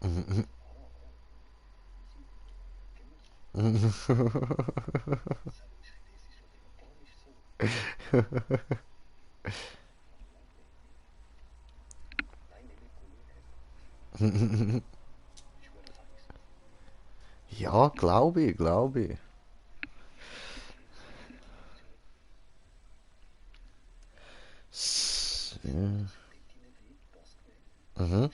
Mhm. Ja, glaube ich, glaube ich. Ja. Mhm.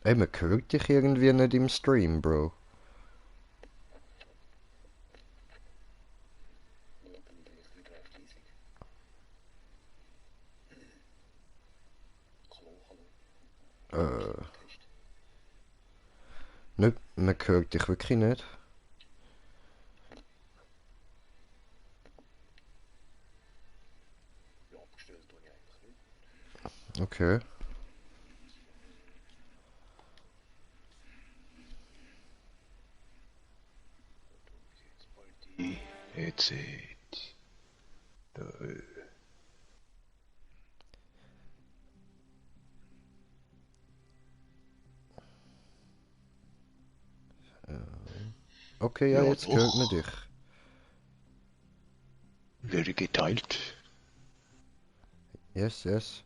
Ey, man hört dich irgendwie nicht im Stream, Bro. Äh, nicht, man hört dich wirklich nicht. Okay. Headset. Da, Okay, ja, ja, jetzt hört man doch. dich. Wäre geteilt. Yes, yes.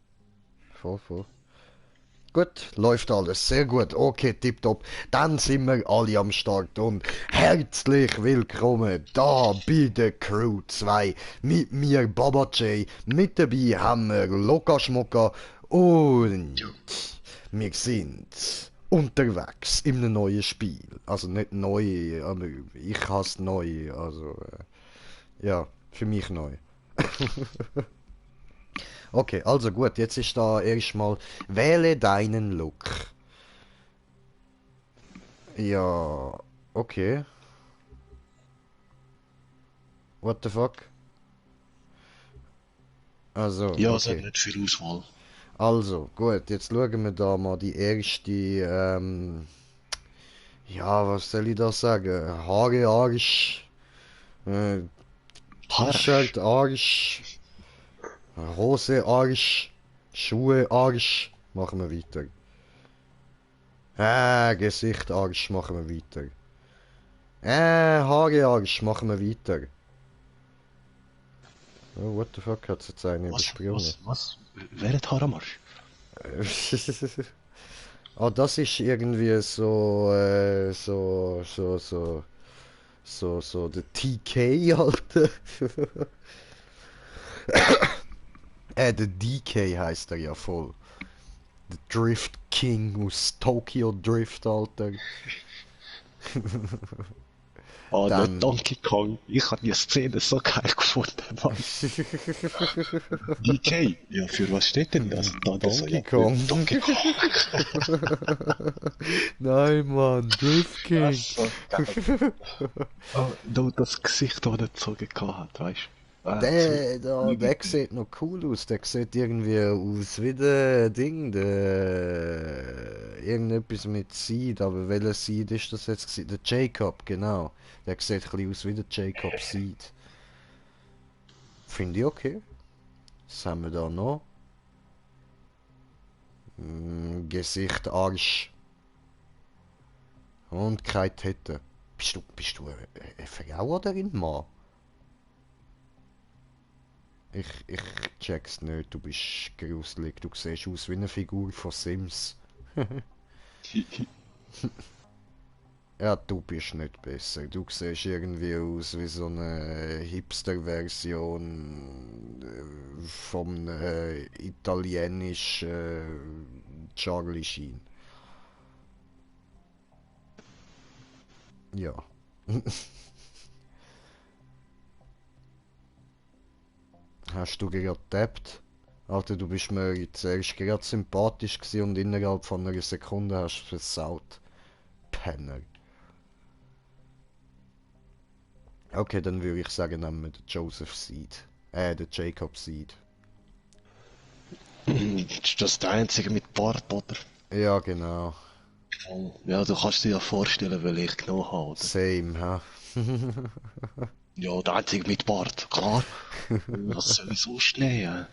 Voll, voll. Gut, läuft alles sehr gut. Okay, tipptopp. Dann sind wir alle am Start und herzlich willkommen da bei der Crew 2 mit mir Baba J. Mit dabei haben wir Loka Schmoka und Ja. wir sind unterwegs in einem neuen Spiel. Also nicht neu, aber ich hasse neu. Also ja, für mich neu. Okay, also gut, jetzt ist da erstmal wähle deinen Look. Ja, okay. What the fuck? Also, Ja, es hat okay. nicht viel Auswahl. Also, gut, jetzt schauen wir da mal die erste, ja, was soll ich da sagen? Haare, Arsch, äh, Harsch. T-Shirt, Arsch, Hose, Arsch, Schuhe, Arsch. Machen wir weiter. Gesicht, Arsch, machen wir weiter. Haare, Arsch, machen wir weiter. Oh, what the fuck, hat's jetzt einen übersprungen? Was? Wer hat Haramarsch? Ah, das ist irgendwie so, der TK, Alter. Der DK heißt er ja voll. Der Drift King aus Tokyo Drift, Alter. Ah, nicht Dann. Donkey Kong. Ich habe die Szene so geil gefunden, Mann. DK? Ja, für was steht denn das? Da, das so, Donkey ja, für Kong. Donkey Kong. Nein, Mann, Drift Das King. ist so geil. Oh, nur das Gesicht, das er gezogen hat, weißt du? So Der sieht noch cool aus. Der sieht irgendwie aus wie der Ding, irgendetwas mit Seed, aber welcher Seed ist das jetzt gewesen? Der Jacob, genau. Der sieht ein bisschen aus wie der Jacob Seed. Finde ich okay. Was haben wir da noch? Gesicht, Arsch und keine Tette. Bist du eine Frau oder ein Mann? Ich check's nicht, du bist gruselig. Du siehst aus wie eine Figur von Sims. Ja, du bist nicht besser. Du siehst irgendwie aus wie so eine Hipster-Version vom italienischen Charlie Sheen. Ja. Hast du gerade getappt? Alter, du bist mir zuerst gerade sympathisch gewesen und innerhalb von einer Sekunde hast du versaut. Penner. Okay, dann würde ich sagen, nehmen wir den Joseph Seed. Den Jacob Seed. Ist das der einzige mit Bart, oder? Ja, genau. Oh, ja, du kannst dir ja vorstellen, weil ich genommen habe, oder? Same, ha? Ja, der einzige mit Bart, klar. Was soll ich sonst nehmen?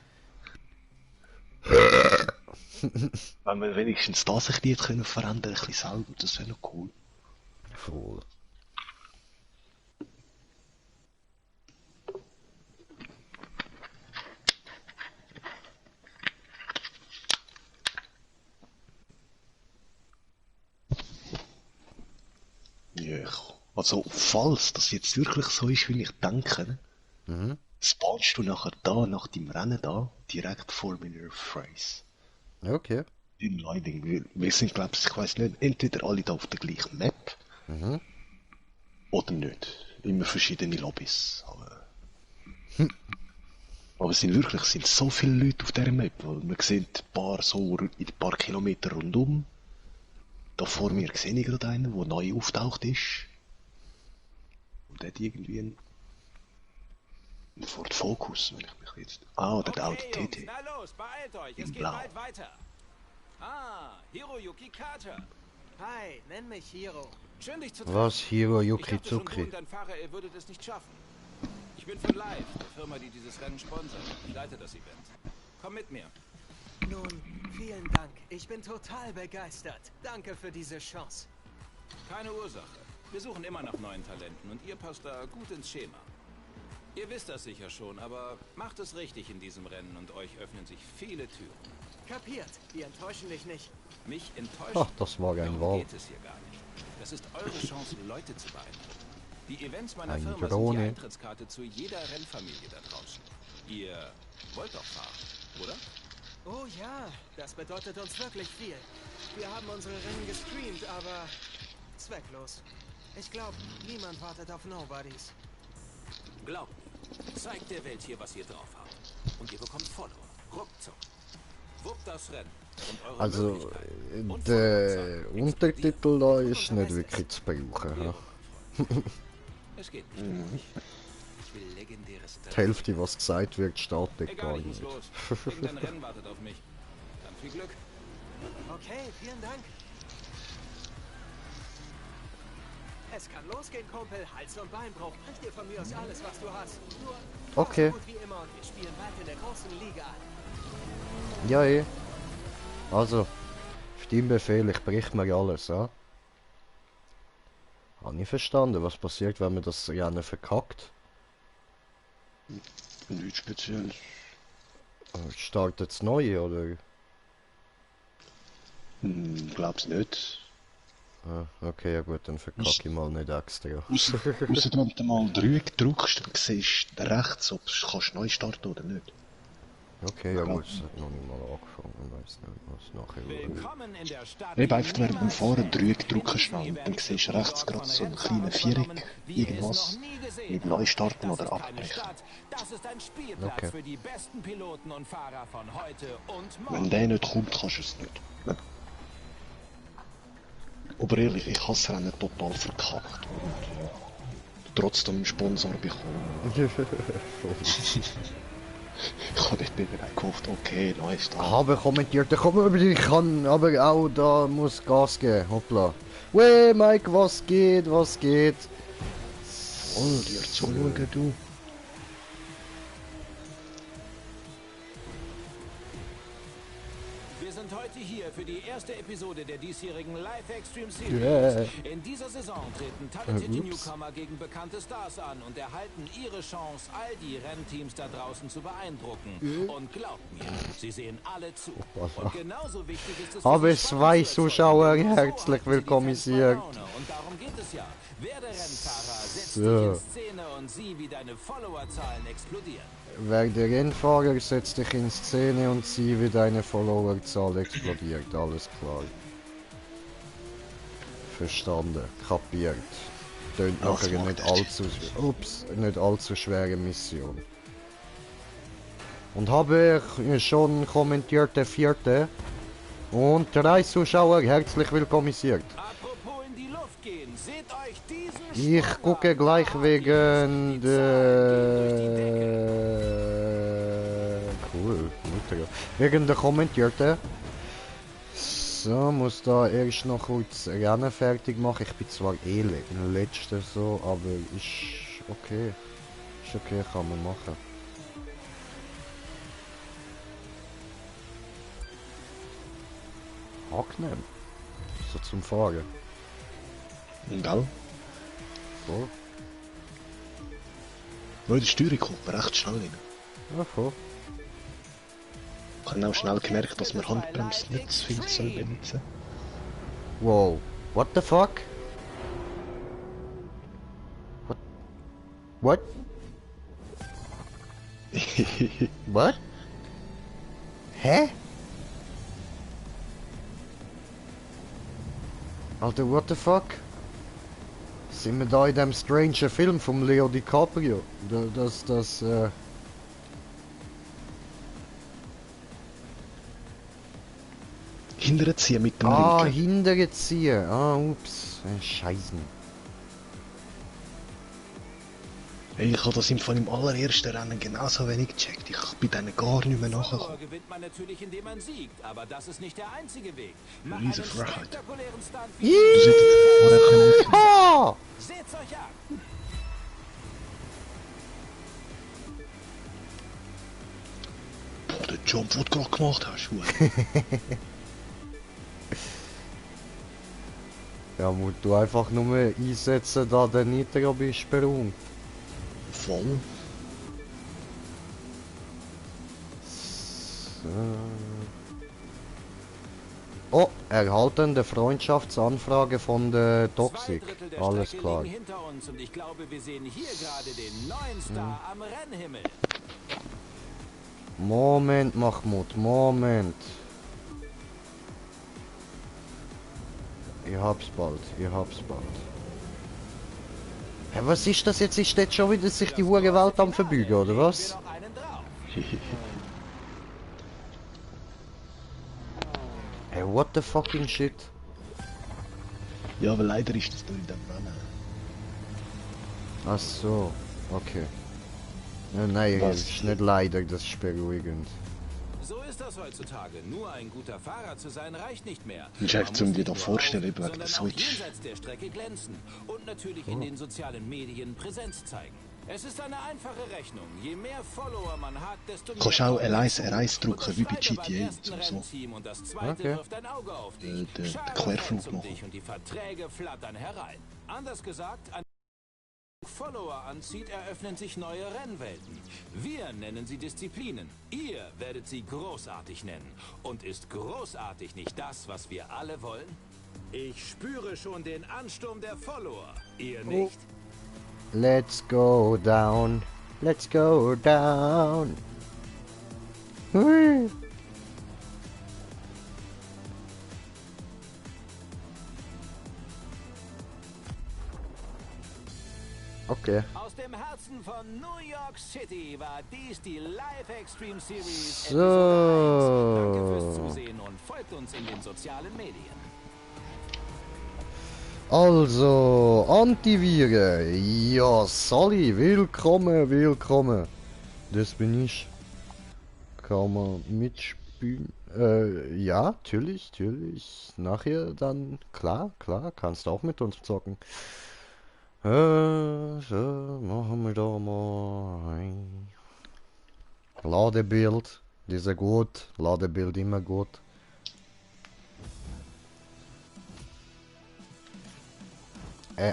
Wenn wir wenigstens das ein bisschen können verändern, ein bisschen selber, das wäre noch cool. Voll. Ja, also, falls das jetzt wirklich so ist, wie ich denke, Mhm. spawnst du nachher da, nach dem Rennen da, direkt vor meiner Phrase. Okay. Im Lining. Wir sind, glaube ich weiß nicht, entweder alle da auf der gleichen Map Mhm. oder nicht. Immer verschiedene Lobbys. Aber es sind so viele Leute auf dieser Map, weil man sieht ein paar so in ein paar Kilometer rundum. Da vor mir sehe ich gerade einen, der neu auftaucht ist. Und der hat irgendwie einen Ford Focus, wenn ich mich jetzt... Ah, der Audi Jungs, TT. na los, beeilt euch, es In geht Blau. bald weiter. Ah, Hiroyuki Carter. Hi, nenn mich Hiro. Schön, dich zu treffen. Was, Hiroyuki Ich dachte schon, du Zuki? und dein Fahrer, ihr würdet es nicht schaffen. Ich bin von Live, der Firma, die dieses Rennen sponsert. Ich leite das Event. Komm mit mir. Nun, vielen Dank. Ich bin total begeistert. Danke für diese Chance. Keine Ursache. Wir suchen immer nach neuen Talenten und ihr passt da gut ins Schema. Ihr wisst das sicher schon, aber macht es richtig in diesem Rennen und euch öffnen sich viele Türen. Kapiert. Wir enttäuschen dich nicht. Mich enttäuscht. Ach, das war ein Darum Wahl. geht es hier gar nicht. Das ist eure Chance, Leute zu beeindrucken. Die Events meiner Eine Firma sind Drohne. die Eintrittskarte zu jeder Rennfamilie da draußen. Ihr wollt doch fahren, oder? Oh ja, das bedeutet uns wirklich viel. Wir haben unsere Rennen gestreamt, aber zwecklos. Ich glaube, niemand wartet auf Nobodies. Glaubt mir, zeigt der Welt hier, was ihr drauf habt. Und ihr bekommt Follower. Ruckzuck. Wuppt das Rennen. Und eure Also, Möglichkeiten. Und der Followerzahl Untertitel da ist nicht wirklich zu brauchen. explodieren. Ja? Es geht nicht um mich. Ich will legendäres Die Hälfte, was gesagt wird, startet Egal, gar ich muss nicht. los. Irgendein Rennen wartet auf mich. Dann viel Glück. Okay, vielen Dank. Es kann losgehen, Kumpel. Hals- und Beinbruch. Brich dir von mir aus alles, was du hast. Nur fahr Okay. so gut wie immer und wir spielen bald in der großen Liga. Ja, eh. Also, Stimmbefehl, ich brich mir alles, ja? Hab nicht verstanden, was passiert, wenn man das Rennen verkackt? Nichts Spezielles. Startet's neu, oder? Glaub's nicht. Ah, okay, ja gut, dann verkacke ich mal nicht extra. Ausser wenn du mal Dreieck drückst, dann siehst du rechts, ob du kannst neu starten oder nicht. Okay, ja gut, es hat noch nicht mal angefangen, ich weiß nicht, was nachher wird. Willkommen in der Stadt. Eben einfach während dem niemals Fahren fällt. Dreieck drücken In schnell diesem und dann Event siehst du wird rechts dort gerade von so einen Rennfahrern kleinen Viereck, übernommen, wie ihr es irgendwas noch nie gesehen mit habt. Neustarten Das oder ist keine Abbrechen. Stadt, das ist ein Spielplatz Okay. für die besten Piloten und Fahrer von heute und Wenn morgen. der nicht kommt, kannst du es nicht. Ja. Aber ehrlich, ich habe das Rennen total verkackt und trotzdem einen Sponsor bekommen. Ich habe nicht mehr gehofft, okay, nice, da. Habe kommentiert, komm über ich kann, aber auch da muss Gas geben, hoppla. Wey, Mike, was geht, was geht? Oh, dir zuschauen, du. Wir sind heute hier für die erste Episode der diesjährigen Live Extreme Series. Yeah. In dieser Saison treten talentierte Ups. Newcomer gegen bekannte Stars an und erhalten ihre Chance, all die Rennteams da draußen zu beeindrucken. Und glaubt mir, sie sehen alle zu. Und genauso wichtig ist es für Habe sie, zwei Spannung zu Zuschauer erzeugen. Nur so herzlich halten sie die willkommisiert. Fans bei Laune. Und darum geht es ja. Werde Rennfahrer, setz So. dich in Szene und sieh, wie deine Followerzahlen explodieren. Werde Rennfahrer, setz dich in Szene und sieh, wie deine Followerzahl explodiert. Alles klar. Verstanden. Kapiert. Tönt Ach, nachher macht nicht echt. nicht allzu schwere Mission. Und habe ich schon kommentiert, der vierte. Und 3 Zuschauer herzlich willkommisiert. Apropos in die Luft gehen, seht euch diesen Ich Sport gucke an. gleich Da wegen die Zahlen gehen durch die Decke. der... Cool, Mutter. Wegen der Kommentierte. So, muss da erst noch kurz Rennen fertig machen. Ich bin zwar eh letzter so, aber ist okay. Ist okay, kann man machen. Angenehm. So zum Fahren. Gell? Voll. Nur die Steuerung kommt mir recht schnell rein. Ja, voll. Ich habe auch schnell gemerkt, dass man Handbremse nicht zu viel soll benutzen. Wow. What the fuck? What? What? Hä? Alter, what the fuck? Sind wir da in dem stranger Film vom Leo DiCaprio? Hinterziehen mit dem Ah, Linken. hinterziehen. Ah, ups. Scheiße. Hey, ich habe das im Fall im allerersten Rennen genauso wenig gecheckt. Ich bin denen gar nicht mehr nachgekommen. Follower gewinnt man natürlich, indem man siegt, aber das ist nicht der einzige Weg. Mach Riese einen Frechheit. spektakulären Stunt Du solltest vorher können. Ah! Seht's euch an! Boah, der Jump, den du gerade gemacht hast, Hure. Ja, musst du einfach nur einsetzen, da der niedriger bist, Berung. Voll. So. Oh, erhaltene Freundschaftsanfrage von der Toxic. Zwei Drittel der Alles Strecke klar. liegen hinter uns und ich glaube, wir sehen hier gerade den neuen Star am Rennhimmel. Moment, Mahmoud, Moment. Ich hab's bald, ich hab's bald. Hä, was ist das jetzt? Ist das schon wieder sich die hure Welt am verbeugen, oder was? Noch einen drauf. Hey, what the fucking shit? Ja, aber leider ist das nur in dem Rennen. Ach so, okay. Nein, Was? ist nicht leider, das ist beruhigend. So ist das heutzutage. Nur ein guter Fahrer zu sein reicht nicht mehr. Das ist einfach Man zum muss dir nicht da nur vorstellen, auf, eben wegen sondern der auch Switch. jenseits der Strecke glänzen und natürlich in den sozialen Medien Präsenz zeigen. Es ist eine einfache Rechnung. Je mehr Follower man hat, desto mehr... Kannst auch Coins R1 drücken, wie bei Unterschreibe beim GTA ersten und so. Rennteam und das zweite Okay. wirft ein Auge auf dich. Der Schare Querflug Fans um machen. dich und die Verträge flattern herein. Anders gesagt, ein Follower anzieht, eröffnen sich neue Rennwelten. Wir nennen sie Disziplinen. Ihr werdet sie großartig nennen. Und ist großartig nicht das, was wir alle wollen? Ich spüre schon den Ansturm der Follower. Ihr nicht? Let's go down. Let's go down. Hui. Okay. Aus dem Herzen von New York City war dies die Live Extreme Series. So. Episode 1. Danke fürs Zusehen und folgt uns in den sozialen Medien. Also, Antiviren. Ja, Sally, willkommen, willkommen. Das bin ich. Kann man mitspielen? Ja, natürlich, natürlich. Nachher dann, klar, kannst du auch mit uns zocken. So, machen wir da mal ein Ladebild. Das ist ja gut. Ladebild immer gut.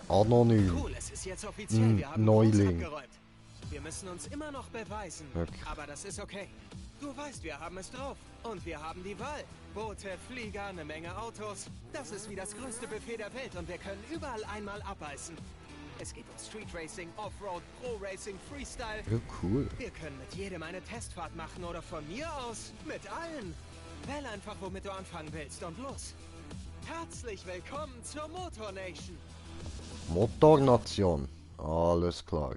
Anonym. Cool, es ist jetzt offiziell. Wir haben Neuling. groß abgeräumt. Wir müssen uns immer noch beweisen. Okay. Aber das ist okay. Du weißt, wir haben es drauf. Und wir haben die Wahl. Boote, Flieger, eine Menge Autos. Das ist wie das größte Buffet der Welt und wir können überall einmal abbeißen. Es geht um Street Racing, Offroad, Pro Racing, Freestyle. Ja, cool. Wir können mit jedem eine Testfahrt machen oder von mir aus mit allen. Wähl einfach, womit du anfangen willst und los. Herzlich willkommen zur Motor Nation. Motornation. Alles klar.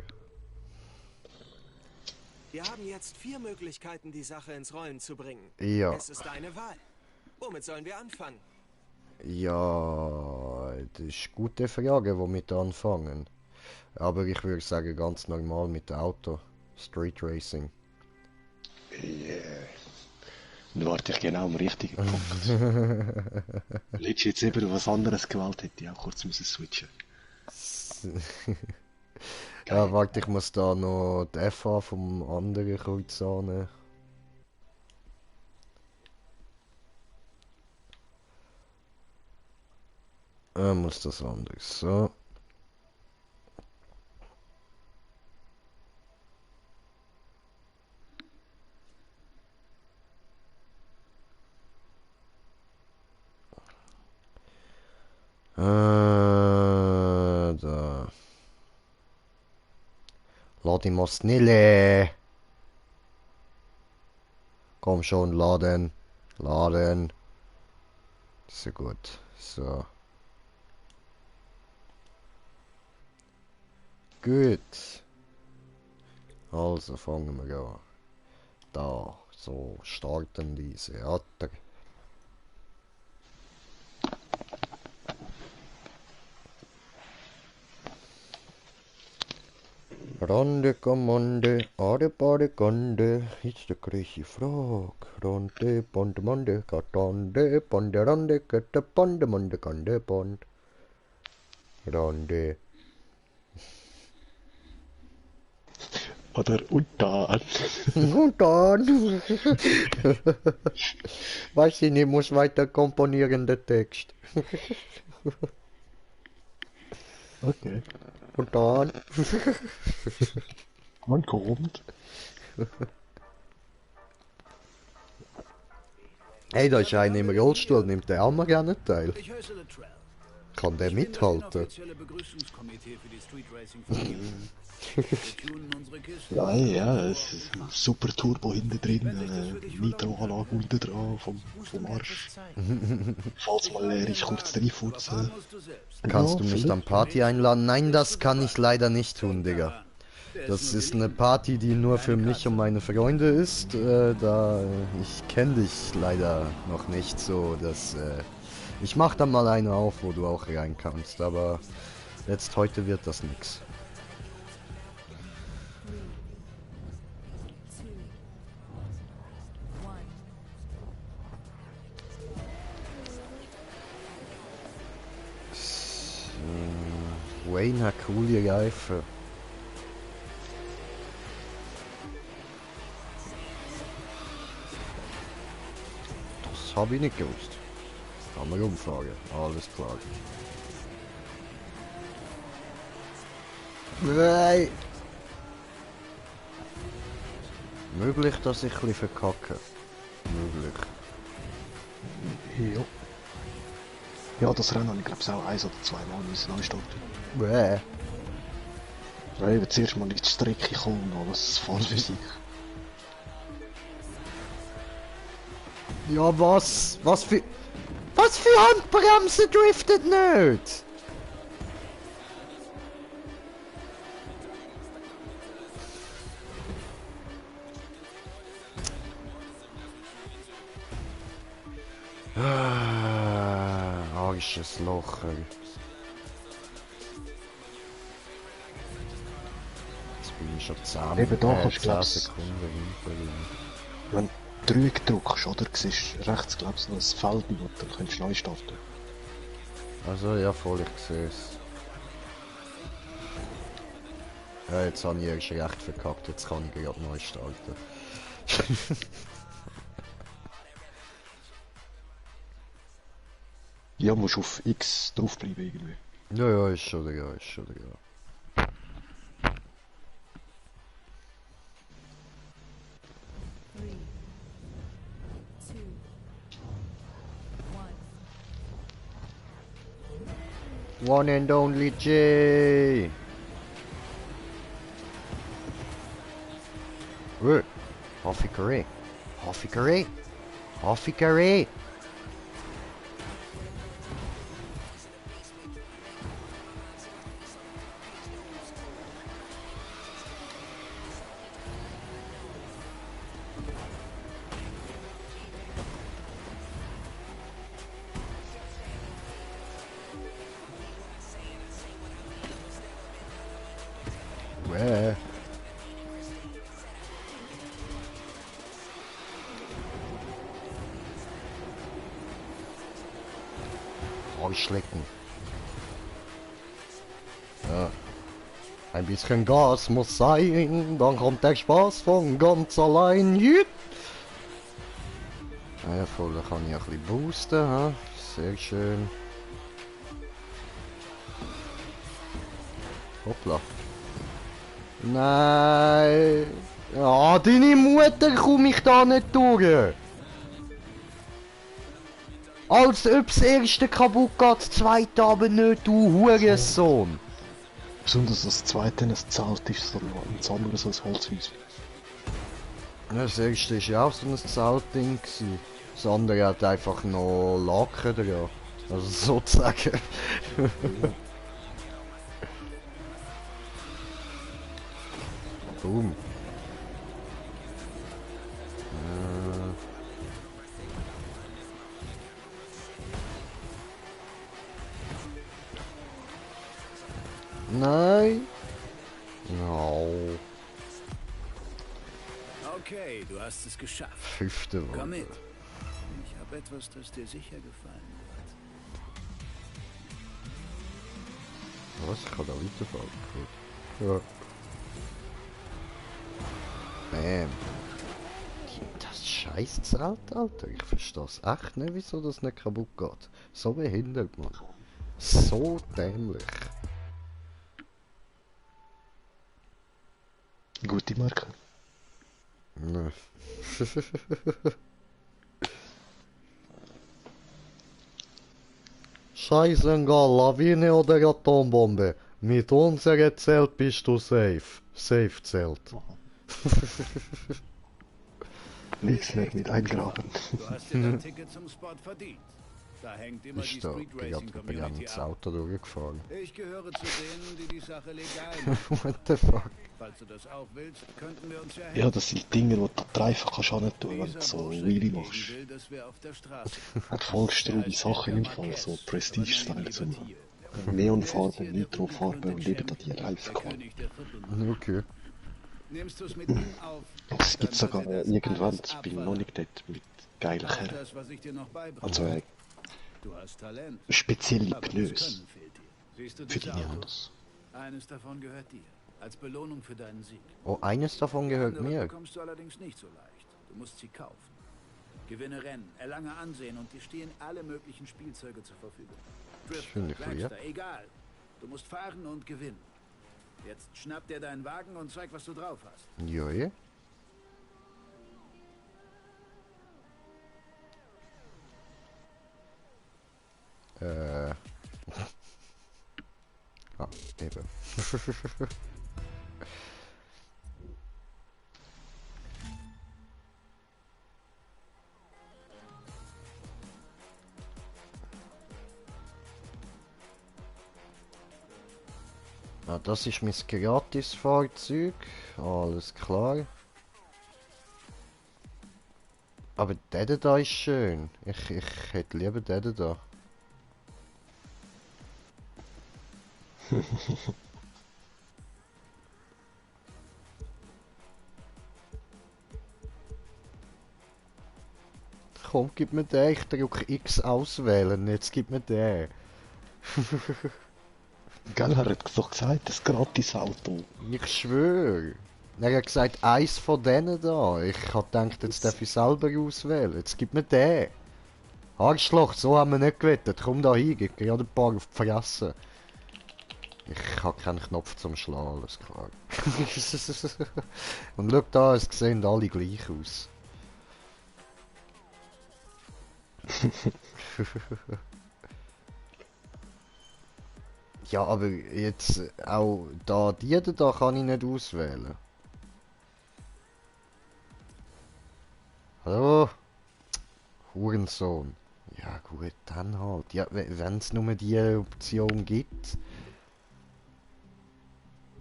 Wir haben jetzt 4 Möglichkeiten, die Sache ins Rollen zu bringen. Ja. Es ist deine Wahl. Womit sollen wir anfangen? Ja, das ist eine gute Frage, womit anfangen. Aber ich würde sagen, ganz normal mit dem Auto. Street Racing. Yeah. Dann warte ich genau am richtigen Punkt. Letztens jetzt eben auf was anderes gewählt, hätte ich auch kurz müssen switchen. Ja, warte, ich muss da noch die FA vom anderen Kreuz annehmen. Muss das anders. So. Da. Lad ihn mal schnell. Komm schon, laden. Laden. Sehr gut. So. Gut. Also fangen wir an. Da. So, starten diese. Atter. Rande Kommande, Ade Bade Gonde, ist der gleiche Frage. Rande, Bonde, Monde, Katande, Bonde, Rande, Kette, Bonde, Monde, Kande, Bond. Rande. Oder und dann. Und dann. Weiß ich nicht, muss weiter komponieren, der Text. Okay. Und dann. Man kommt. Hey, da ist einer im Rollstuhl, nimmt der auch mal gerne teil. Ich heiße Latrell. Kann der Ich bin das mithalten? inoffizielle Begrüßungskomitee für die Street Racing Familie. Wir tunen unsere Kiste. Ja, ja, es ist ein super Turbo hinten drin, Nitroanlage unten dran vom Arsch. Falls mal leer ist, kurz reinfurzen. Musst du selbst. Kannst Ja, du mich vielleicht. dann Party einladen? Nein, das kann ich leider nicht tun, Digga. Das ist eine Party, die nur für mich und meine Freunde ist. Ich kenne dich leider noch nicht so, ich mach dann mal eine auf, wo du auch rein kannst, aber jetzt heute wird das nix. Wayne hat coole Reifen. Das habe ich nicht gewusst. Kann man umfragen. Alles klar. Nein! Möglich, dass ich ein bisschen verkacke. Möglich. Ja. Ja, das Rennen habe ich glaube auch 1 oder 2 Mal müssen neu starten. Bäh. Weil eben zuerst mal in die Strecke kommen und alles falsch für sich. Ja, was? Was für Handbremse driftet nicht? Arsches Loch. Jetzt bin ich schon 10 Eben da kannst du, 10 glaub's- Sekunden hinter. Wenn du 3 drückst, oder, siehst du rechts, glaube ich, noch ein Feld und dann kannst du neu starten. Also ja, voll, ich sehe es. Ja, jetzt habe ich erst recht verkackt, jetzt kann ich gerade neu starten. Ja, musst auf X draufbleiben irgendwie. Ja, ja, ist schon egal, ist schon egal. Three, two, one. One and only J. Wait, Hoffy Curry. Hoffy Curry. Hoffy Curry. Where? Arschlecken. Ja. Ein bisschen Gas muss sein, dann kommt der Spaß von ganz allein. Jüt. Ja, voll, da kann ich ein bisschen boosten, ha? Sehr schön. Hoppla. Nein. Ja, deine Mutter komme ich da nicht durch. Als ob das erste kaputt geht, das zweite aber nicht, du Hurensohn. Besonders das zweite, das zahlt ist so ein anderes als Holzhäuschen. Ja, das erste war ja auch so ein Zeltding. Das andere hat einfach noch Laken dran. Also sozusagen. Boom. Nein. No. Okay, du hast es geschafft. 5. Komm mit. Runde. Ich habe etwas, das dir sicher gefallen wird. Was? Ich kann da weiterfahren. Gut. Ja. Bam. Das scheiß Zelt, Alter. Ich verstehe es echt nicht, wieso das nicht kaputt geht. So behindert, man. So dämlich. Gute Marke. Ne. Scheißegal, Lawine oder Atombombe. Mit unserem Zelt bist du safe. Safe Zelt. Nichts mehr mit eingraben. Du hast dir dein Ticket zum Spot verdient. Da hängt immer die Ist da Street gerade Racing bei einem Community das ab. Auto durchgefahren. Ich gehöre zu denen, die die Sache legal machen. What the fuck? Falls du das auch willst, könnten wir uns ja Ja, helfen. das sind Dinge, die du dreifach kannst auch nicht tun, wenn du Dieser so Bursche Wheelie hingegen machst. will, dass wir auf der Straße Hat voll strube Sachen im Fall, so Prestige-Style, so Neonfarben, Nitrofarben und eben da die Reifen gehabt. Okay. Nimmst du es mit ihm auf? Es gibt dann sogar wird er das irgendwann, alles das bin ich abverlangen. noch nicht dort, mit geilen Mach Kerren. das, was ich dir noch beibringe. Also Du hast Talent. spezielle Aber das Pneus Können fehlt dir. Siehst du für diese die Autos? anders. Eines davon gehört dir. Als Belohnung für deinen Sieg. Oh, eines davon gehört Andere mir. bekommst du allerdings nicht so leicht. Du musst sie kaufen. Gewinne Rennen, erlange Ansehen und dir stehen alle möglichen Spielzeuge zur Verfügung. finde ich weird. Dragster, egal. Du musst fahren und gewinnen. Jetzt schnapp dir deinen Wagen und zeig, was du drauf hast. Joje. Ah, eben. Ah, das ist mein Gratis-Fahrzeug. Alles klar. Aber der da ist schön. Ich hätte lieber den da. Komm, gib mir den. Ich drücke X auswählen. Jetzt gib mir den. Gell, er hat doch gesagt, das Gratis-Auto. Ich schwöre. Er hat gesagt, eins von denen da. Ich hab gedacht, jetzt darf ich selber auswählen. Jetzt gib mir den. Arschloch, so haben wir nicht gewettet. Komm da hin, gib gerade ein paar auf die Fresse. Ich habe keinen Knopf zum Schlagen, alles klar. Und schau da, es sehen alle gleich aus. Ja, aber jetzt auch da, die da kann ich nicht auswählen. Hallo? Hurensohn. Ja gut, dann halt. Ja, wenn es nur die Option gibt.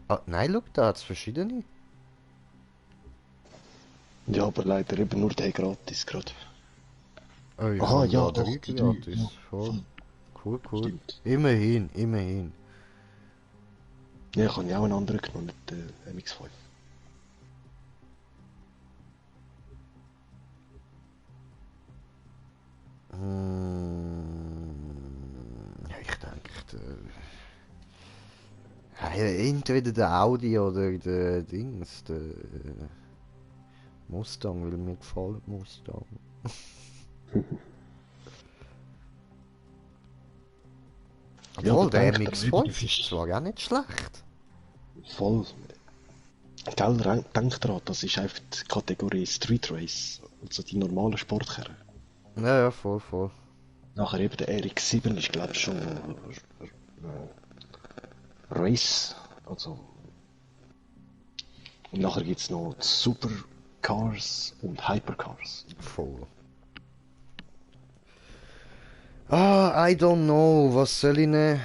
Ah, nein, schau, da hat es verschiedene. Ja, aber leider eben nur der gratis gerade. Oh, ich Aha, habe ja, da doch, drei die drei, gratis. ja, Voll. voll. Cool, cool. Stimmt. Immerhin, immerhin. Ja, ich habe ja auch einen anderen genommen, nicht den MX-5. ich denke, entweder der Audi oder der Dings, der Mustang, weil mir gefällt Mustang. Obwohl, der denkt MX-5 das ist zwar auch nicht schlecht. voll. Gell, denk dran, das ist einfach die Kategorie Street Race, also die normalen Sportkarren. Ja, ja, voll, voll. Nachher eben der RX-7 ist, glaube ich, schon Race, also. Und nachher gibt's noch die Supercars und Hypercars. Voll. Ah, I don't know, was soll ich nehmen?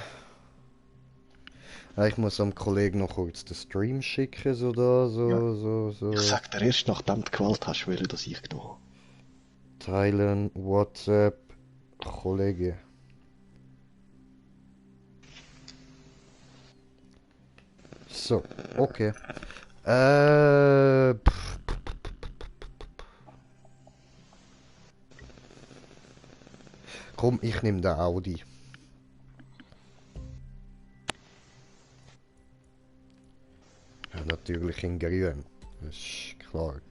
Ich muss am Kollegen noch kurz den Stream schicken, so da, so. Ich sag dir erst, nachdem du gewählt hast, welche das ich genommen habe. Teilen, WhatsApp, Kollege. So, okay. Komm, ich nehme den Audi. Ja, natürlich in grün. Das ist klar.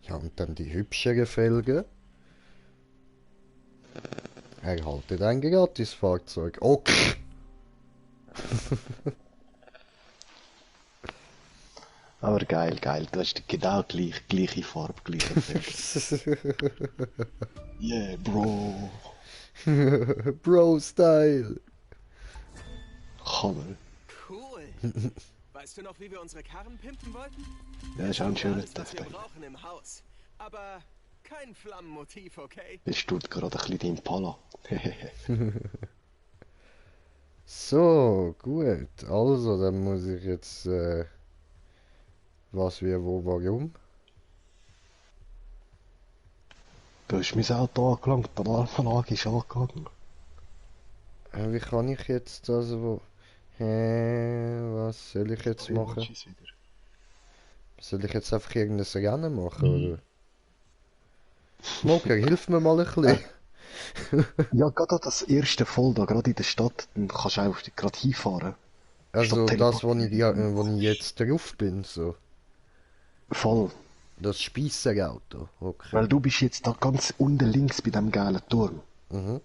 Ja, und dann die hübscheren Felgen. Erhaltet ein Gratisfahrzeug. Okay. Aber geil, du hast genau gleiche Farbe, gleiche Feld. Yeah, Bro. Bro-Style. Hammer. Cool. Weißt du noch, wie wir unsere Karren pimpen wollten? Ja, ist auch ein schöner Alles, was wir Deathbang. brauchen im Haus. Aber kein Flammenmotiv, okay? Bist du gerade ein bisschen dein Pala? So, gut. Also, dann muss ich jetzt, was, wie, wo, warum? Du hast mein Auto angelangt, die Alarmanlage ist angegangen. Wie kann ich jetzt das, wo... was soll ich jetzt machen? Soll ich jetzt einfach irgendein Rennen machen, oder? Smoker, hilf mir mal ein bisschen. Ja, gerade das erste Voll da, gerade in der Stadt, dann kannst du einfach gerade hinfahren. Also Statt das, wo teleportieren. wo ich jetzt drauf bin, so. Voll. Das Spiesserauto, okay. Weil du bist jetzt da ganz unten links bei dem geilen Turm. Mhm.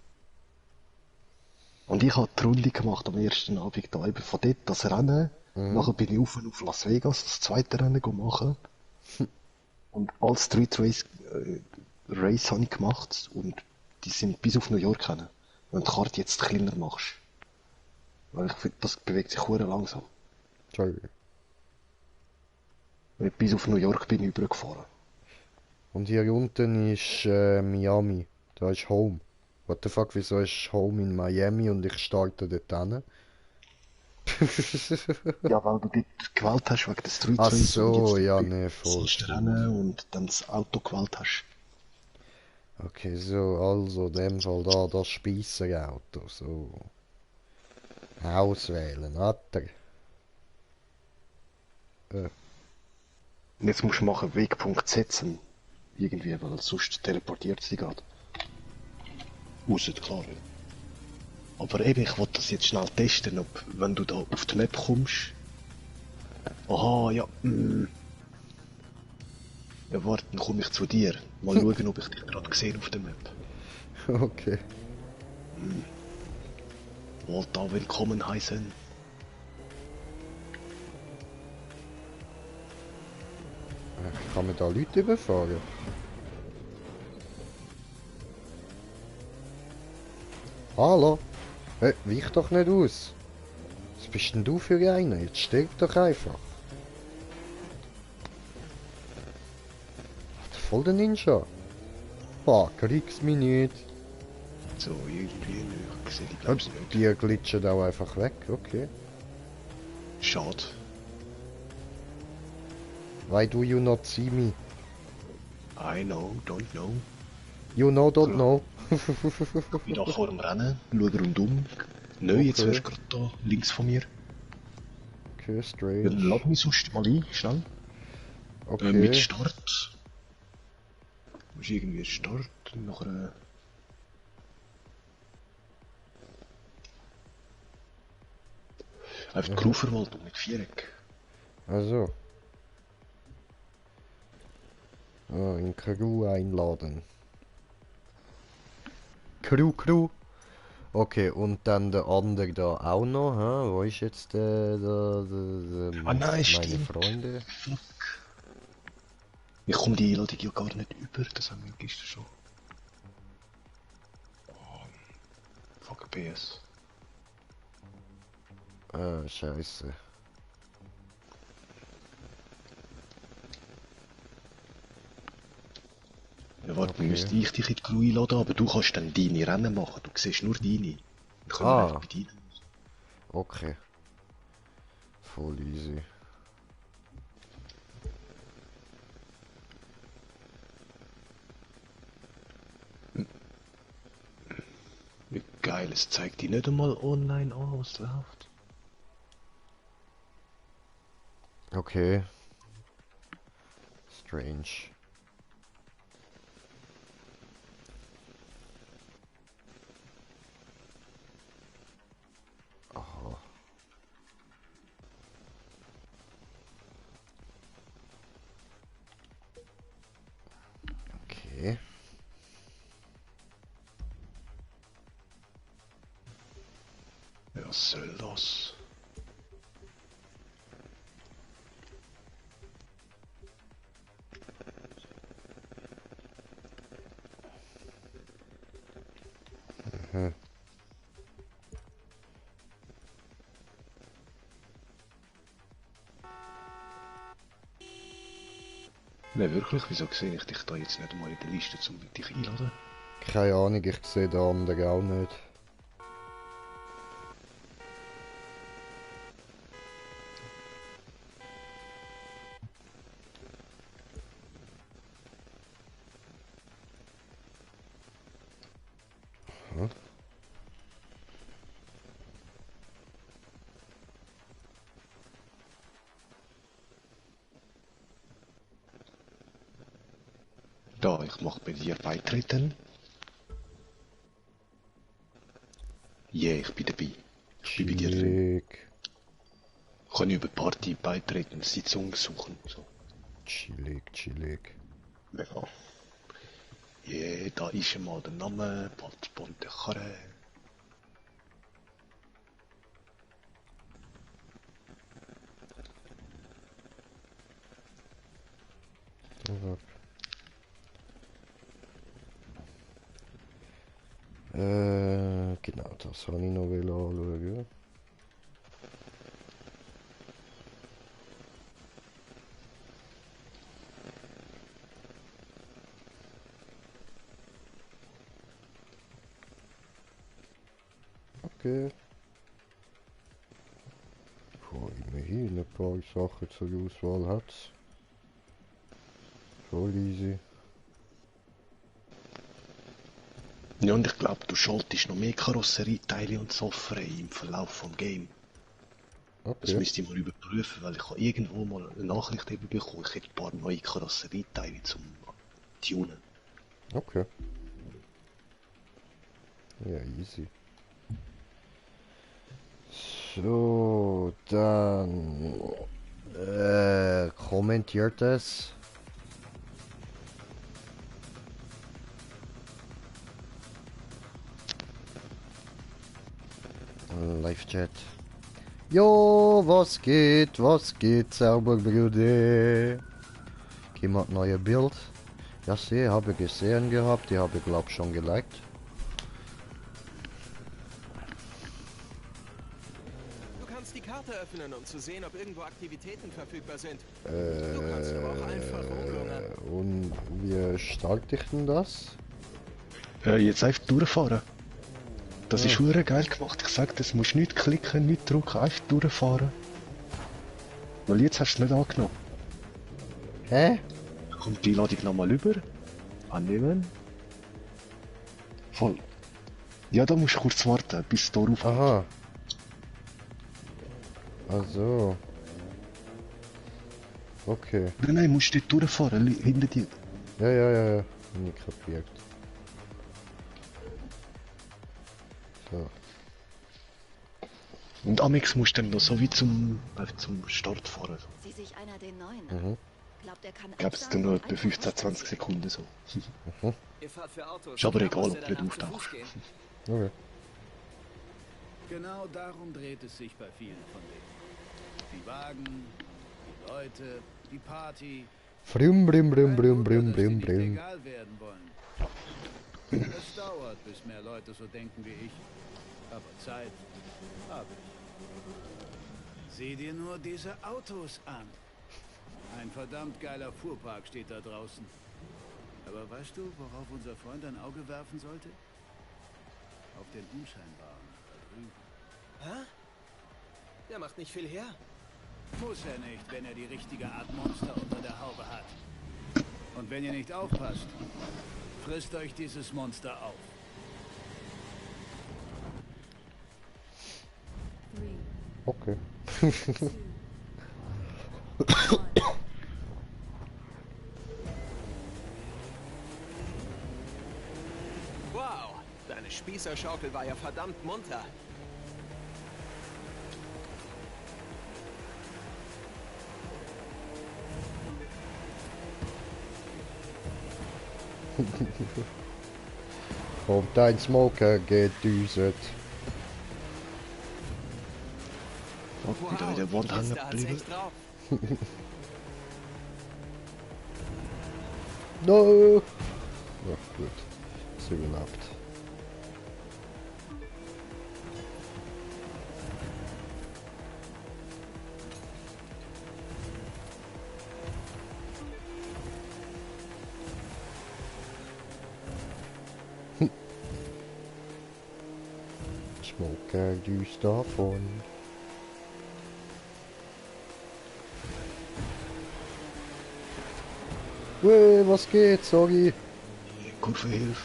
Und ich habe die Runde gemacht am ersten Abend da, eben von dort das Rennen. Nachher bin ich auf Las Vegas, das zweite Rennen machen. Und als Street Race habe ich gemacht und die sind bis auf New York hin. Wenn du die Karte jetzt kleiner machst. Weil ich finde, das bewegt sich hure langsam. Entschuldigung. Weil bis auf New York bin ich übergefahren. Und hier unten ist Miami. Da ist Home. What the fuck, wieso ist Home in Miami und ich starte dort hin? Ja, weil du dort gewählt hast wegen der Street Ach Race und so, jetzt ja, nee, voll. das Rennen und dann das Auto gewählt hast. Okay, so, also, in dem Fall da, das Spiesserauto, so. Auswählen, Alter. Und jetzt musst du machen Wegpunkt setzen. Irgendwie, weil sonst teleportiert sie gerade. Ausser klar. Aber eben, ich wollte das jetzt schnell testen, ob, wenn du da auf die Map kommst. Aha, ja. Ja, warte, dann komme ich zu dir. Mal schauen, ob ich dich gerade gesehen auf der Map. Okay. Wollt da willkommen heißen. Kann man da Leute überfahren? Hallo? Hey, weich doch nicht aus. Was bist denn du für einer? Jetzt stirb doch einfach. Voll der Ninja. Fuck, krieg's mich nicht. So, irgendwie, ich sehe die Und glaub's nicht. die glitschen auch einfach weg, okay. Schade. Why do you not see me? I know, don't know. You know, don't know. Ich bin da vor dem Rennen, schau rundum. Nö, jetzt Okay. wärst du gerade da, links von mir. Okay, Ja, strange. dann lad mich sonst mal ein, schnell. Mit Okay. Start. Du musst irgendwie Start, nachher... Auf die Crewverwaltung mit Viereck. Also. Ah, in Crew einladen. Crew. Okay, und dann der andere da auch noch, hä? Wo ist jetzt Ah nein, meine stimmt. Freunde? Fuck. Ich komme die Einladung ja gar nicht über, das haben wir gestern schon. Oh, fuck PS. Ah, scheiße. Ja, warte, Okay. müsste ich dich in die Crew einladen, aber du kannst dann deine Rennen machen. Du siehst nur deine. Dann können wir Ah. einfach bei deinen. Okay. Voll easy. Wie geil, es zeigt die nicht einmal online an, was läuft. Okay. Strange. Aha. Okay. Ja, was soll das? Mhm. Nein, wirklich, wieso sehe ich dich da jetzt nicht einmal in der Liste, um dich einladen? Keine Ahnung, ich sehe den anderen auch nicht. Hm? Da, ich mach bei dir beitreten. Yeah, ich bin dabei. Ich bin bei dir drin. Chillig. Kann ich über Party beitreten, Sitzung suchen. So. Chillig. Ja. Yeah, da ist einmal der Name, bunte Karre. Genau, das habe ich noch anschauen. Okay. Wo immerhin ein paar Sachen zur Auswahl hat. Voll easy. Ja, und ich glaube, du schaltest noch mehr Karosserieteile und so frei im Verlauf vom Game. Das Okay. müsste ich mal überprüfen, weil ich habe irgendwo mal eine Nachricht eben bekommen, ich hätte ein paar neue Karosserieteile zum Tunen. Okay. Ja, easy. So, dann kommentiert es. Live-Chat. Jo, was geht, Zauberbruder? Jemand neue Bild? Ja, sie habe gesehen gehabt, die habe glaub schon geliked. Du kannst die Karte öffnen, um zu sehen, ob irgendwo Aktivitäten verfügbar sind. Du kannst aber auch einfach rumlungern. Und wie starte ich denn das? Jetzt einfach durchfahren. Das ist hure geil gemacht. Ich sag, das musst nicht klicken, nicht drücken, einfach durchfahren. Weil jetzt hast du es nicht angenommen. Hä? Kommt die Ladung nochmal über. Annehmen. Voll. Ja, da musst du kurz warten, bis es da rauf. Aha. Also. Okay. Nein, musst du nicht durchfahren, hinter dir. Ja. Nicht kapiert. So. Und Amex musst du dann noch so wie zum Start fahren. Sieh sich einer den neuen an. Glaubt, er kann Ich glaube, es sind nur etwa 15, 20 Sekunden so. Ihr fahrt für Autos. Ist aber Da egal, muss ob er du nicht danach zu auftauchst. Fuß gehen. Okay. Genau darum dreht es sich bei vielen von denen. Die Wagen, die Leute, die Party. Brum, brum, brum, Kein brum, Wunder, brum, dass die brum, nicht brum. legal werden wollen. Es dauert, bis mehr Leute so denken wie ich. Aber Zeit habe ich. Sieh dir nur diese Autos an. Ein verdammt geiler Fuhrpark steht da draußen. Aber weißt du, worauf unser Freund ein Auge werfen sollte? Auf den Unscheinbaren da drüben. Hä? Der macht nicht viel her. Muss er nicht, wenn er die richtige Art Monster unter der Haube hat. Und wenn ihr nicht aufpasst, frisst euch dieses Monster auf. 3, Okay. 2, 1. Wow, deine Spießerschaukel war ja verdammt munter. Kommt ein Smoker gedüset. Oh, wieder in der Wand die hängen Kiste hat's geblieben. echt drauf. No! Ja, gut. Ist überlebt. Smoker düst davon. Weh, was geht? Sorry. Kurvenhilfe.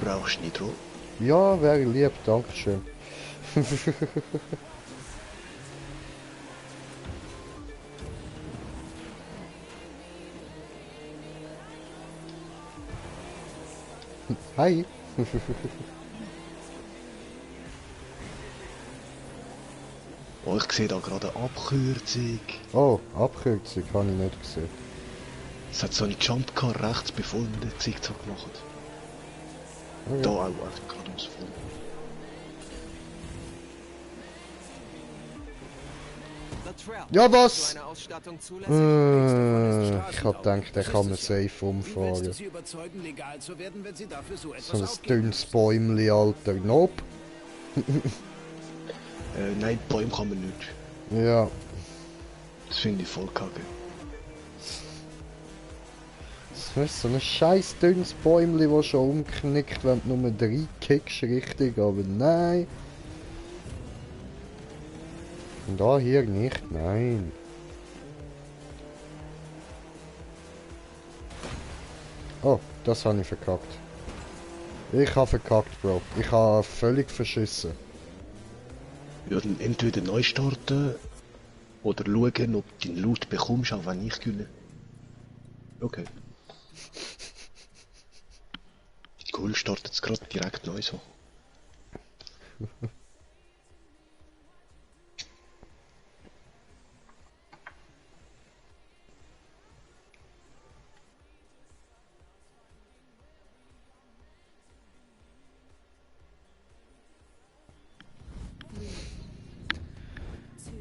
Brauchst Nitro? Ja, wäre lieb, dankeschön. Hi. Oh, ich sehe da gerade eine Abkürzung. Oh, Abkürzung habe ich nicht gesehen. Es hat so einen Jump gehabt, rechts, bevor wir den Zickzack machen. Okay. Da auch einfach gerade ums Vorne. Latrell, Ja, ist was? so eine Ausstattung zulässig? Ich hab gedacht, der kann man safe Wie willst du umfahren. sie überzeugen, legal zu werden, wenn sie dafür so etwas So ein ausgeben dünnes müssen? Bäumli, Alter. Nope. Nein, Bäume kann man nicht. Ja. Das finde ich voll kacke. Das ist so ein scheiß dünnes Bäumli, das schon umknickt, wenn du nur 3 kickst, richtig, aber nein. Und da hier nicht, nein. Oh, das habe ich verkackt. Ich habe verkackt, Bro. Ich habe völlig verschissen. Ja, dann entweder neu starten oder schauen, ob du den Loot bekommst, auch wenn ich gewinne. Okay. Cool, startet es gerade direkt neu so.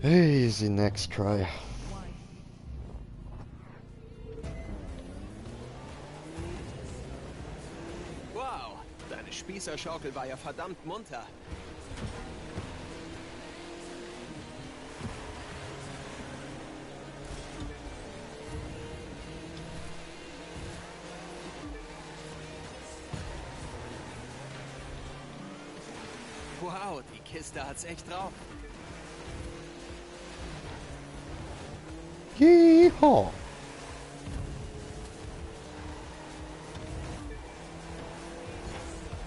Easy, next try. 1. Wow, deine Spießerschaukel war ja verdammt munter. Wow, die Kiste hat's echt drauf. Yeehaw!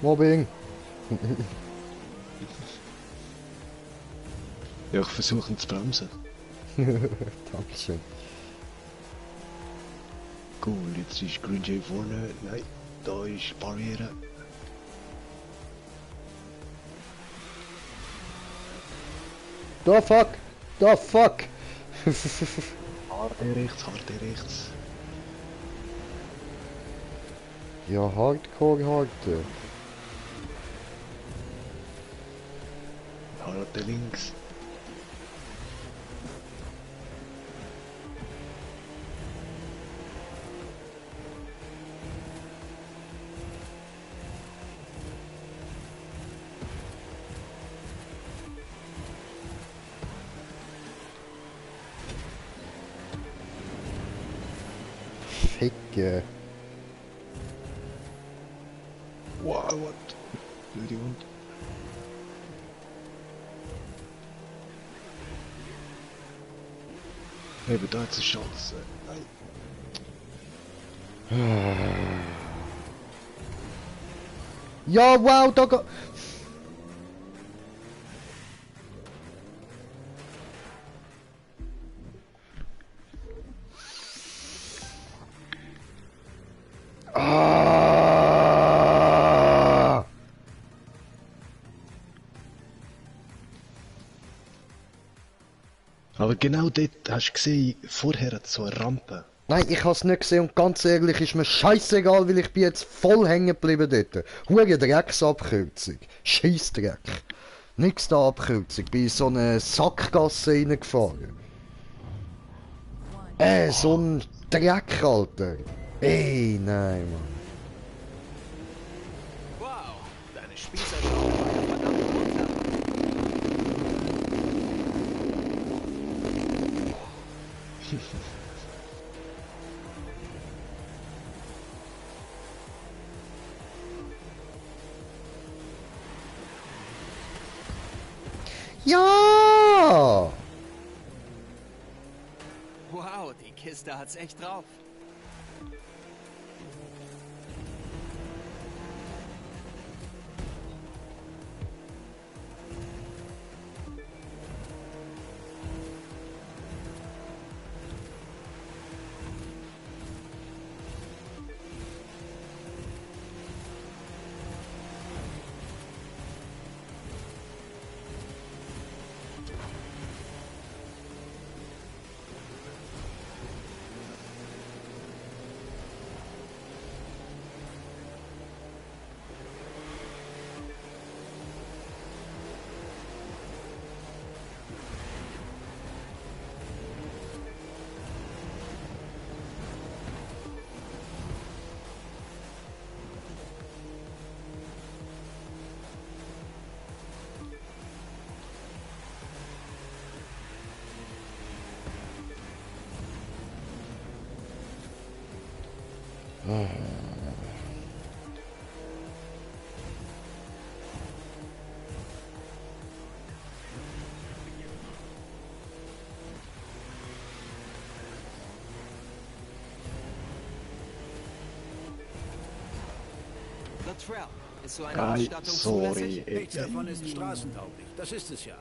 Mobbing! Ja, ich versuche ihn zu bremsen. Dankeschön. Cool, jetzt ist Green Jay vorne. Nein, da ist Barriere. Da fuck! Da fuck! Harte rechts, harte rechts. Ja, hardcore, harte. Harte links. Ficke. Wow, what? Blöde Hund. Eben, da hat es eine Chance. Nein. Ja, wow, da ga... Ah! Aber genau dort hast du gesehen, vorher hat es so eine Rampe. Nein, ich hab's nicht gesehen und ganz ehrlich ist mir scheißegal, weil ich bin jetzt voll hängen geblieben dort. Hure Drecksabkürzung. Scheissdreck. Nix da Abkürzung. Bin in so eine Sackgasse reingefahren. So ein Dreck, Alter. Ey, nein, Mann. Wow, deine Spießer schauen verdammt runter. Ja! Wow, die Kiste hat's echt drauf. Latrell, ist so eine Ei, Ausstattung sorry. zulässig? Nichts davon ist straßentauglich. Das ist es ja.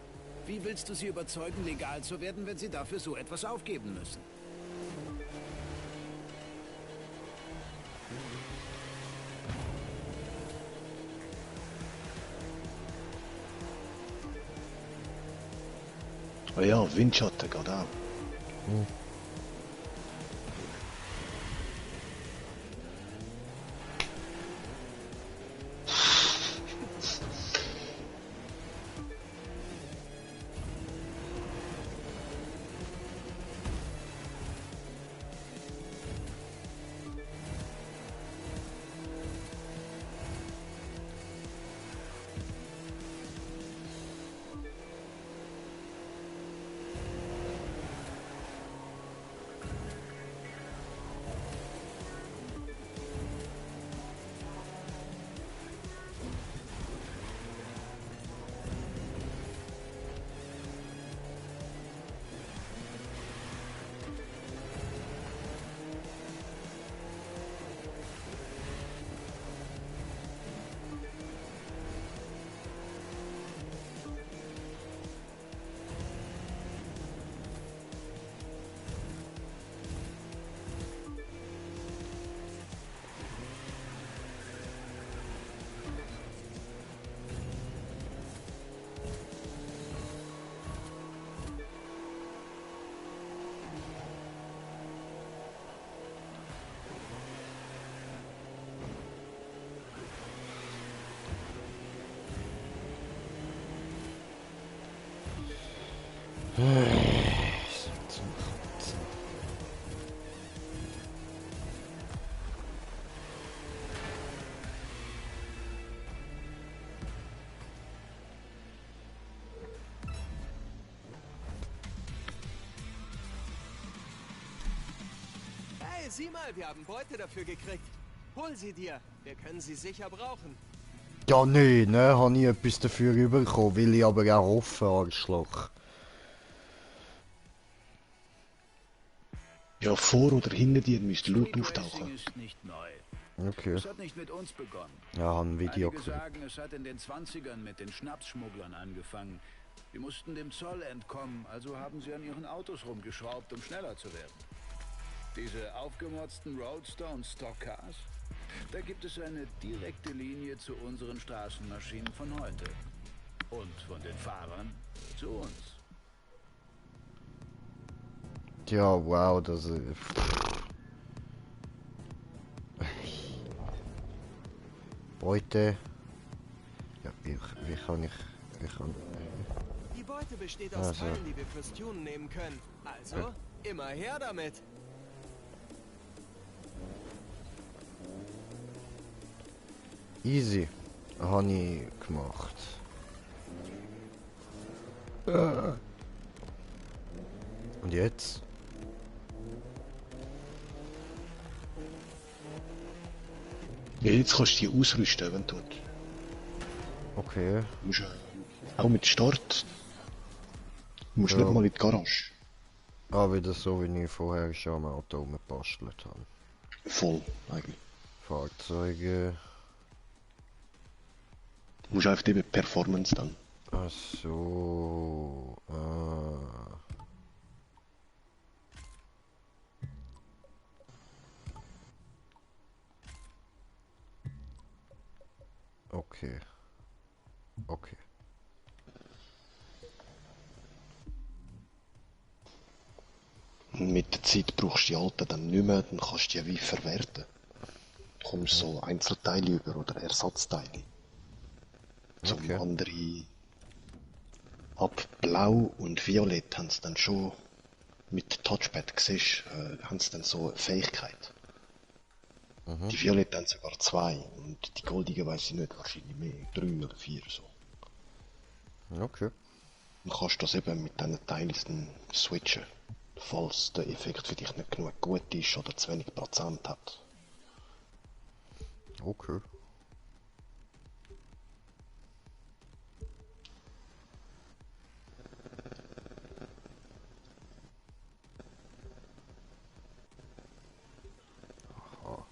Wie willst du sie überzeugen, legal zu werden, wenn sie dafür so etwas aufgeben müssen? Oh ja, Windschatten geht auch. Zum Kotzen. Hey, sieh mal, wir haben Beute dafür gekriegt. Hol sie dir. Wir können sie sicher brauchen. Ja, nee, ne, habe ich etwas dafür bekommen, will ich aber auch hoffen, Arschloch. Ja, vor oder hinter dir müsste Loot Street Racing auftauchen. ist nicht neu. Okay. Es hat nicht mit uns begonnen. Ja, haben ein Video Einige gesehen. sagen, es hat in den 20ern mit den Schnapsschmugglern angefangen. Sie mussten dem Zoll entkommen, also haben sie an ihren Autos rumgeschraubt, um schneller zu werden. Diese aufgemotzten Roadster und Stockcars? Da gibt es eine direkte Linie zu unseren Straßenmaschinen von heute. Und von den Fahrern zu uns. Ja, wow, das ist... Beute... Ja, wie kann ich... Die Beute besteht aus Also. Teilen, die wir fürs Tunen nehmen können. Also, immer her damit. Easy. Habe ich gemacht. Und jetzt? Ja, jetzt kannst du die ausrüsten, wenn du willst. Okay. Du musst, auch mit Start. Du musst Ja. nicht mal in die Garage. Ah, wieder so, wie ich vorher schon am Auto rumgebastelt habe. Voll, eigentlich. Fahrzeuge... Du musst einfach eben Performance dann. Ach so... Okay. Okay. Und mit der Zeit brauchst du die alten dann nicht mehr, dann kannst du die wie verwerten. Du kommst so Einzelteile über oder Ersatzteile. Zum Okay. andere. Ab Blau und Violett haben sie dann schon mit Touchpad siehst, haben sie dann so eine Fähigkeit. Die Violett haben sogar 2 und die goldigen weiß ich nicht, wahrscheinlich mehr, 3 oder 4 so. Okay. Dann kannst du das eben mit diesen Teilen dann switchen, falls der Effekt für dich nicht genug gut ist oder zu wenig Prozent hat. Okay. Aha.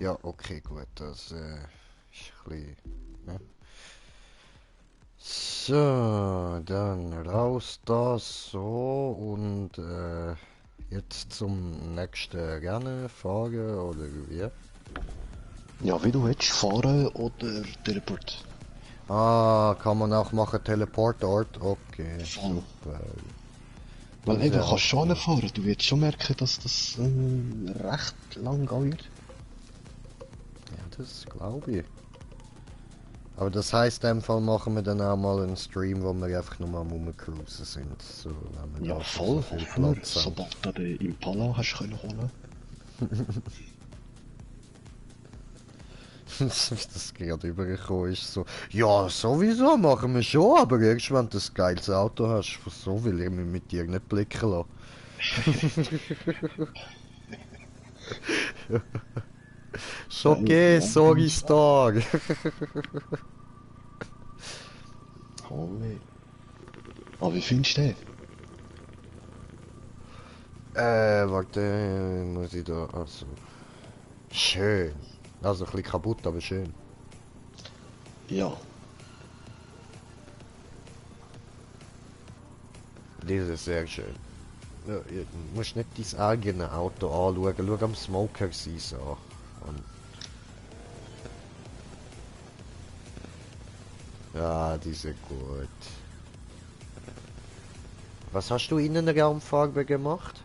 Ja, okay, gut, das ist ein bisschen... Ne? So, dann raus das so und jetzt zum nächsten Rennen fahren oder wie? Ja, wie du willst, fahren oder Teleport. Ah, kann man auch machen, Teleportort? Okay, Voll. super. Weil Das eben, ist du ja kannst schon fahren, du wirst schon merken, dass das recht lang geht. Ja, das glaube ich. Aber das heisst, in dem Fall machen wir dann auch mal einen Stream, wo wir einfach nur am Rumcruisen sind. So, wenn wir Ja, da voll, so viel nur, Platz haben. sobald du den Impala hast können holen. Das gerade übergekommen ist so. Ja, sowieso machen wir schon, aber erst wenn du ein geiles Auto hast, so will ich mich mit dir nicht blicken lassen. Ist okay, sorry Star. Holy. Aber wie findest du den? Warte, muss ich da, also... Schön. Also ein bisschen kaputt, aber schön. Ja, Das ist sehr schön. Ja, du musst nicht dein eigenes Auto anschauen, schau am Smoker sein an. Und ja, die sind gut. Was hast du in einer Raumfarbe gemacht?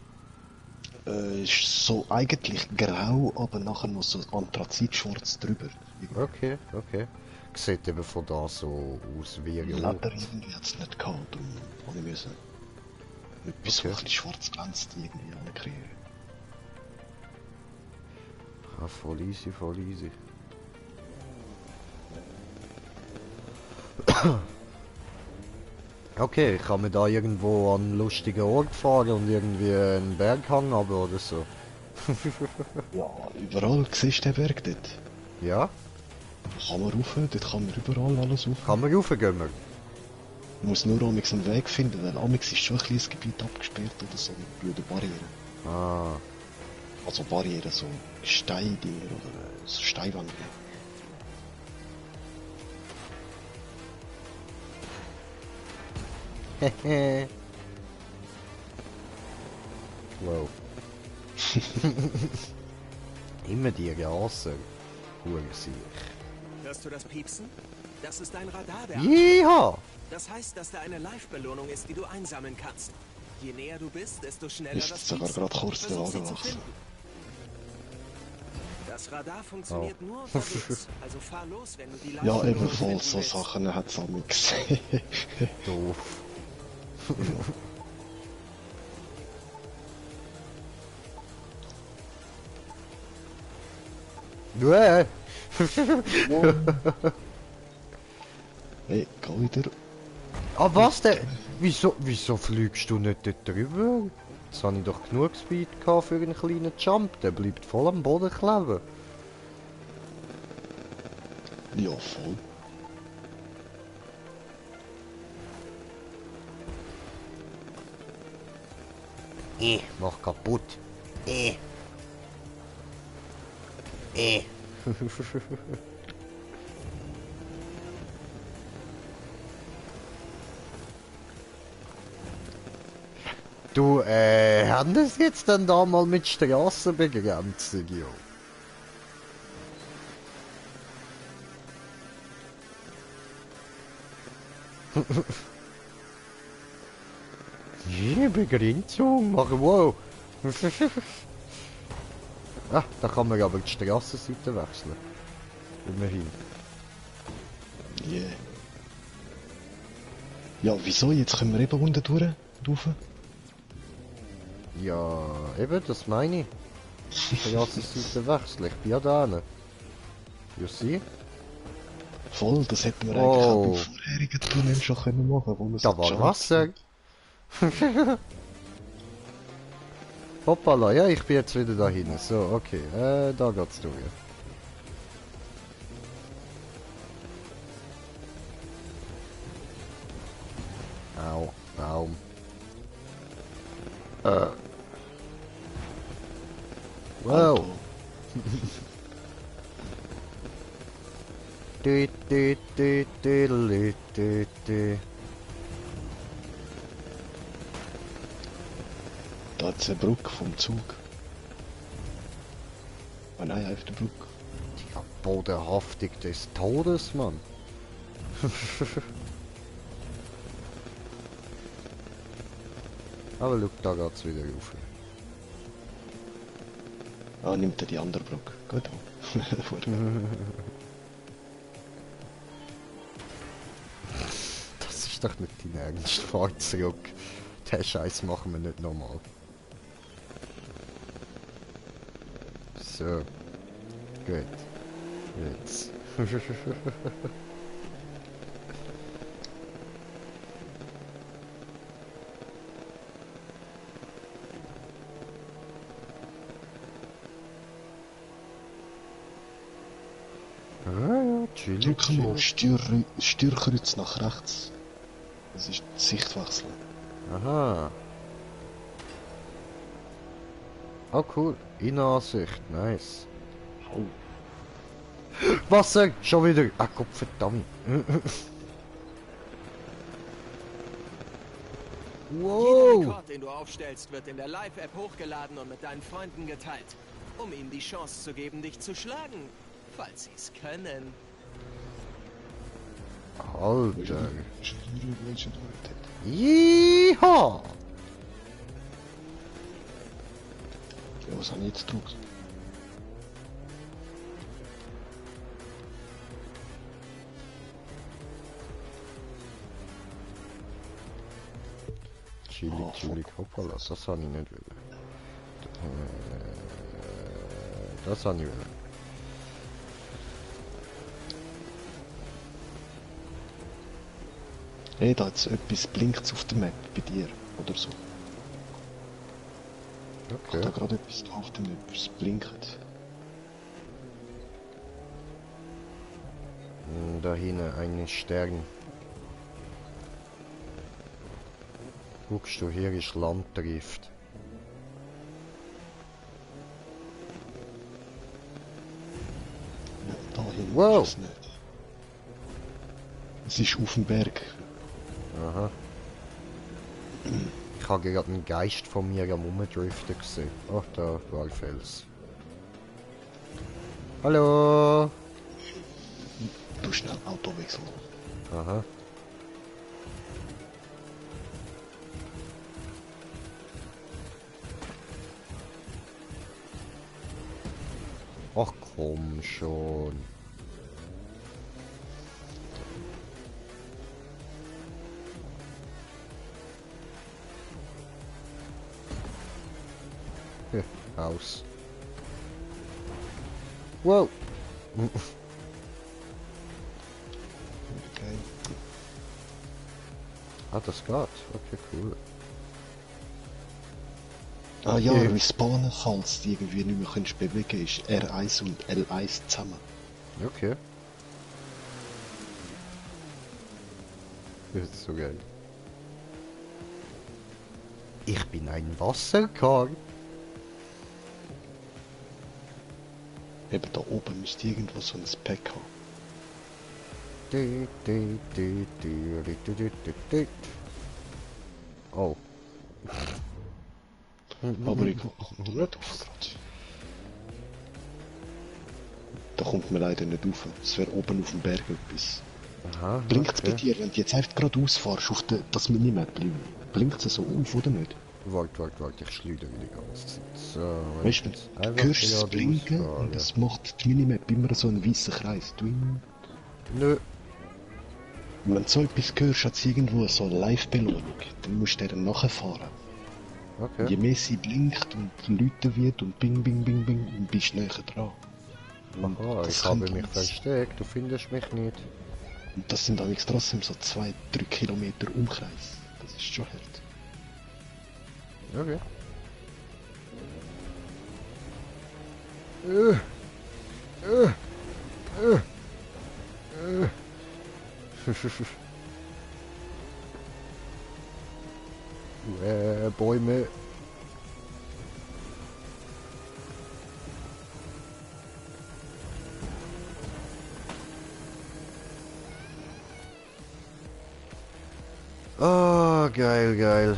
ist so eigentlich grau, aber nachher noch so Anthrazitschwarz drüber. Okay, okay. Sieht eben von da so aus wie Leder irgendwie hat es nicht gehabt, darum habe ich müssen. Etwas, Okay. was ein bisschen schwarz glänzt, irgendwie ankriegen. Ah, voll easy, voll easy. Okay, ich kann mir da irgendwo an einen lustigen Ort fahren und irgendwie einen Berghang haben oder so. Ja, überall siehst du den Berg dort. Ja? Kann man rauf, dort kann man überall alles rauf. Kann man raufgehen? Man muss nur amigs einen Weg finden, weil amigs ist schon ein kleines Gebiet abgesperrt oder so mit blöden Barrieren. Ah. Also Barrieren, so Steindinger oder so Steinwände. Wow. Immer die Rasen. Hurensiech. Hörst du das Piepsen? Das ist ein Radar, der Jeha! Das heißt, dass da eine Live-Belohnung ist, die du einsammeln kannst. Je näher du bist, desto schneller Ist das sogar Piepsen. gerade kurz der Versuch sie Wagen zu wach. finden. Das Radar funktioniert nur unterwegs. Also fahr los, wenn du die Ja, Live-Belohnung ebenfalls finden so willst. Sachen hat es amigs. Doof. Dueh! Hey, geh wieder. Ah, was denn? Wieso fliegst du nicht dort drüber? Jetzt habe ich doch genug Speed gehabt für einen kleinen Jump. Der bleibt voll am Boden kleben. Ja, voll. Mach kaputt. Eh. Du, haben das jetzt dann da mal mit Straßenbegrenzung, jo? Begrenzung machen, wow. Ah, da kann man aber die Strassenseite wechseln. Immerhin. Yeah. Ja, wieso? Jetzt können wir eben unten durch. Rauf. Ja, eben, das meine ich. Strassenseite wechseln, ich bin ja da. You see? Voll, das hätten wir Oh. eigentlich auch beim vorherigen Tunnel schon können machen, wo wir Da war Jumps- Wasser. Hoppala, ja, ich bin jetzt wieder da hinten. So, okay, da geht's durch. Au, Baum. Wow. Auto. Du, du, du, du, du, du, du. Da ist eine Brücke vom Zug. Oh nein, auf der Brücke. Ja, bodenhaftig des Todes, Mann. Aber schau, da geht's wieder rauf. Ah, nimmt er die andere Brücke. Gut. Das ist doch nicht dein Ernst. Fahr zurück. Den Scheiß machen wir nicht nochmal. So. Gut. Jetzt. Ja, chillig, Drücken wir chillig. Steuerkreuz nach rechts. Das ist Sichtwechsel. Aha. Oh cool. Innenansicht, nice. Oh. Wasser! Schon wieder! Ah Gott verdammt! Jeder Wow! Rekord, den du aufstellst, wird in der Live-App hochgeladen und mit deinen Freunden geteilt, um ihnen die Chance zu geben, dich zu schlagen, falls sie es können. Alter! Welche Leute? Yeehaw! Ja, was habe ich jetzt gedruckt? chillig, chillig. Hoppala, das habe ich nicht wollen. Das habe ich wollen. Hey, da jetzt etwas blinkt auf der Map bei dir oder so. Ich Okay. habe da gerade etwas auf der Map, es blinkt. Da hinten ein Stern. Guckst du, hier ist Landtrift. Da hinten Wow. ist es nicht. Es ist auf dem Berg. Aha. Ich habe gerade einen Geist von mir am Rumdriften gesehen. Ach, da war ein Fels. Hallo! Du schnell Auto wechseln. Aha. Ach komm schon. Aus. Wow! Okay. Ah, das geht. Okay, cool. Ah ja, Okay. respawnen, falls du irgendwie nicht mehr kannst bewegen, ist R1 und L1 zusammen. Okay. Das ist so geil. Ich bin ein Wasserkar. Eben da oben müsste irgendwo so ein Pack haben. Oh. Aber ich komme nicht auf gerade. Da kommt man leider nicht rauf. Es wäre oben auf dem Berg etwas. Aha, Blinkt es bei okay. dir, wenn du jetzt einfach gerade ausfährst auf das Minimap? Blinkt es so auf oder nicht? Warte, ich schleudere die ganze Zeit. So, Weißt du, jetzt du einfach hörst es geradeaus blinken fahren. und es macht die Minimap immer so einen weißen Kreis. Dwing. Nö. Und wenn du so etwas hörst, hat es irgendwo so eine Live-Belohnung. Dann musst du der nachfahren. Je Okay. mehr sie blinkt und läuter wird und bing, bing, bing, bing, dann bist du näher dran. Und Aha, das ich habe könnte mich uns- versteckt. Du findest mich nicht. Und das sind allerdings trotzdem so 2-3 Kilometer Umkreis. Das ist schon hart. Okay. Bäume. Ah, geil, geil.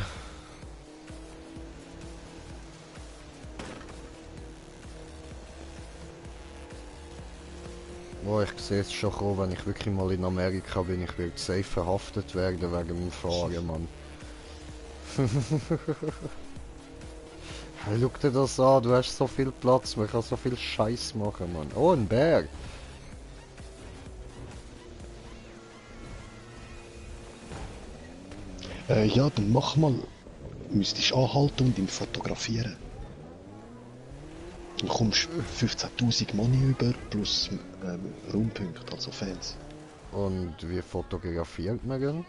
Oh, ich sehe es schon kommen, wenn ich wirklich mal in Amerika bin, ich will safe verhaftet werden wegen dem Fahren, Mann. Hey, schau dir das an, du hast so viel Platz, man kann so viel Scheiß machen, Mann. Oh, ein Berg. Ja, dann mach mal. Müsstest anhalten und ihn fotografieren. Dann kommst du 15.000 Money über plus Raumpunkte, also Fans. Und wie fotografiert man ihn?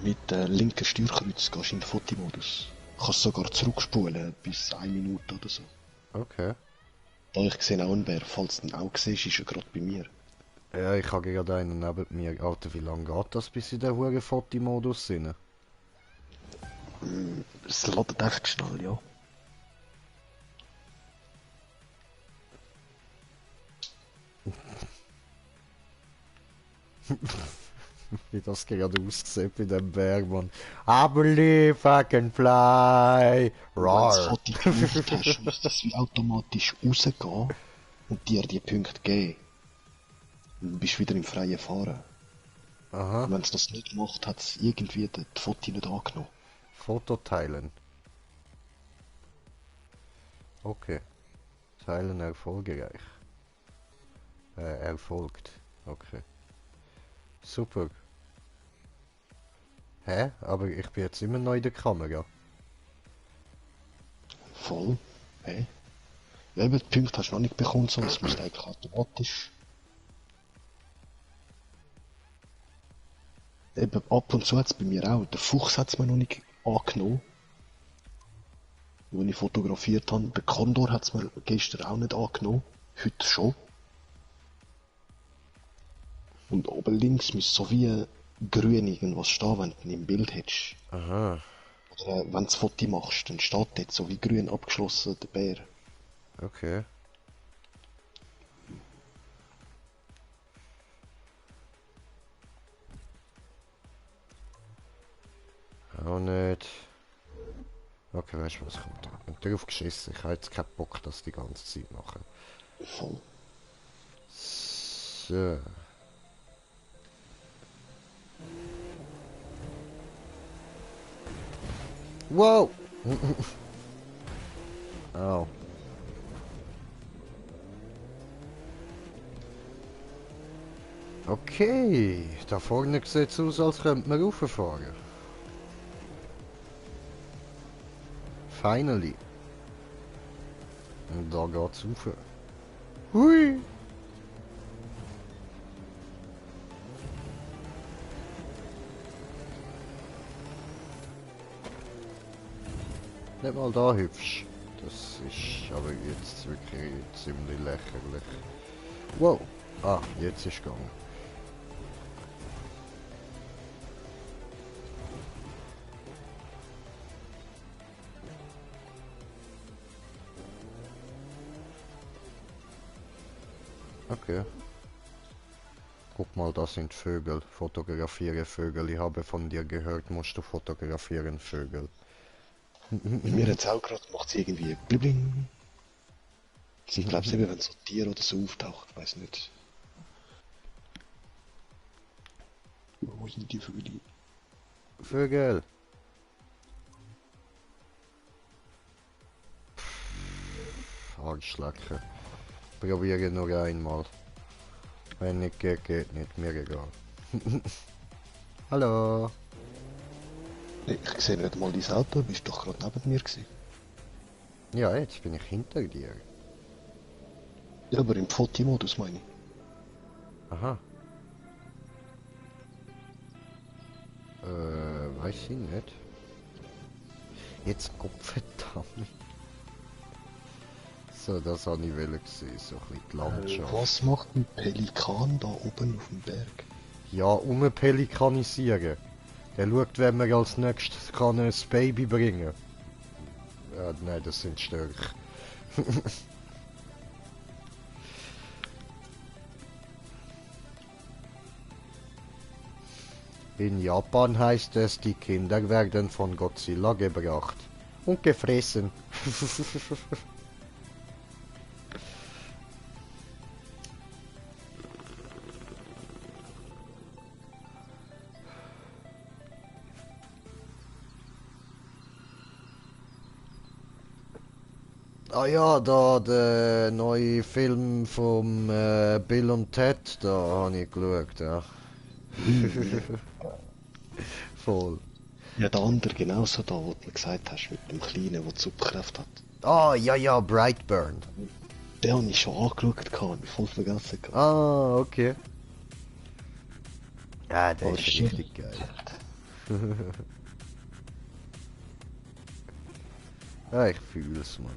Mit linken Steuerkreuz gehst du in den Fotomodus. Kannst sogar zurückspulen bis 1 Minute oder so. Okay. Da ich sehe auch einen Bär, falls du ihn auch siehst, ist er gerade bei mir. Ja, ich habe gerade einen neben mir. Alter, wie lange geht das, bis in den huren Fotomodus sind? Es ladet einfach schnell, ja. Wie das gerade aussieht bei dem Berg, Mann. I believe I can fly. Wenn du das Rar. Foto gemacht hast, müsste es wie automatisch rausgehen und dir die Punkte geben. Und du bist wieder im freien Fahren. Aha. Und wenn es das nicht macht, hat es irgendwie die Foto nicht angenommen. Foto teilen. Okay. Teilen erfolgreich. Erfolgt. Okay. Super. Hä? Aber ich bin jetzt immer noch in der Kamera. Voll. Hä? Ja, eben, die Punkte hast du noch nicht bekommen, sondern es müsste eigentlich automatisch. Eben, ab und zu hat es bei mir auch. Der Fuchs hat es mir noch nicht angenommen. Als ich fotografiert habe. Der Condor hat es mir gestern auch nicht angenommen. Heute schon. Und oben links müsste so wie grün irgendwas stehen, wenn du ihn im Bild hättest. Aha, Oder wenn du das Foto machst, dann steht dort so wie grün abgeschlossen der Bär. okay. Auch nicht. Okay, weißt du was kommt da? Und drauf geschissen. Ich habe jetzt keinen Bock, das die ganze Zeit machen. Voll. So. Wow! Au. Okay, da vorne sieht es aus, als könnte man rauffahren. Finally. Und da geht's rauf. Hui! Nicht mal da hübsch. Das ist aber jetzt wirklich ziemlich lächerlich. Wow! Ah, jetzt ist gegangen. Okay. Guck mal, das sind Vögel. Fotografiere Vögel. Ich habe von dir gehört, musst du fotografieren Vögel. Bei mir jetzt auch gerade macht es irgendwie blibling. Ich glaube, es eben, wenn so Tiere oder so auftauchen, ich weiß nicht. Wo sind die Vögel? Vögel! Arschlecken. Probiere nur einmal. Wenn nicht geht, geht nicht. Mir egal. Hallo! Ich sehe nicht mal dein Auto, du bist doch gerade neben mir gewesen. Ja, jetzt bin ich hinter dir. Ja, aber im Fotomodus meine ich. Aha. Weiß ich nicht. Jetzt Kopfverdammt. So, das habe ich wollen sehen, so ein bisschen die Landschaft. Was macht ein Pelikan da oben auf dem Berg? Ja, pelikanisieren. Der schaut, wenn man als nächstes kann ein Baby bringen. Ja, nein, das sind Störche. In Japan heißt es, die Kinder werden von Godzilla gebracht und gefressen. Ah ja, da der neue Film vom Bill und Ted, da habe ich geschaut, ja. Voll. Ja, der andere genauso da, wo du mir gesagt hast, mit dem Kleinen, der die Superkräfte hat. Ah, ja, ja, Brightburn. Den habe ich schon angeschaut, habe ich voll vergessen. Ah, okay. Ja, der Oh, ist shit. richtig geil. Ja, ich fühl's, man.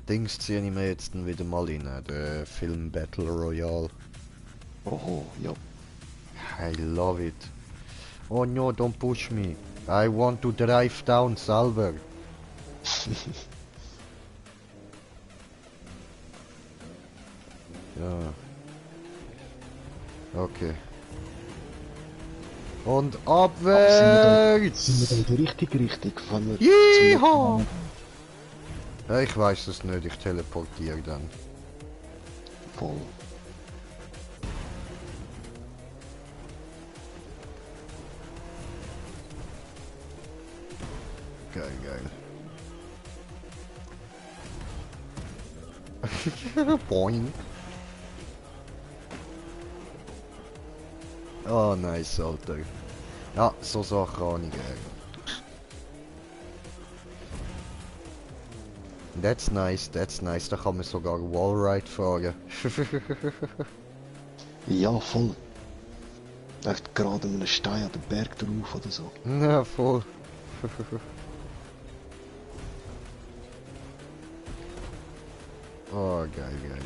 Dings ziehe ich mir jetzt dann wieder mal rein, der Film Battle Royale. Oh, ja. I love it. Oh no, don't push me. I want to drive down selber. Ja. Okay. Und Sind abwärts! wir da in die richtige Richtung? Wenn wir Yeehaw! Ja, ich weiß es nicht, ich teleportiere dann. Voll. Geil, geil. Boing. Oh, nice, Alter. Ja, so Sachen habe ich gerne. That's nice, that's nice. Da kann man sogar Wallride fahren. Ja, voll. Echt gerade einen Stein an den Berg drauf oder so. Na, voll. Oh, geil, geil.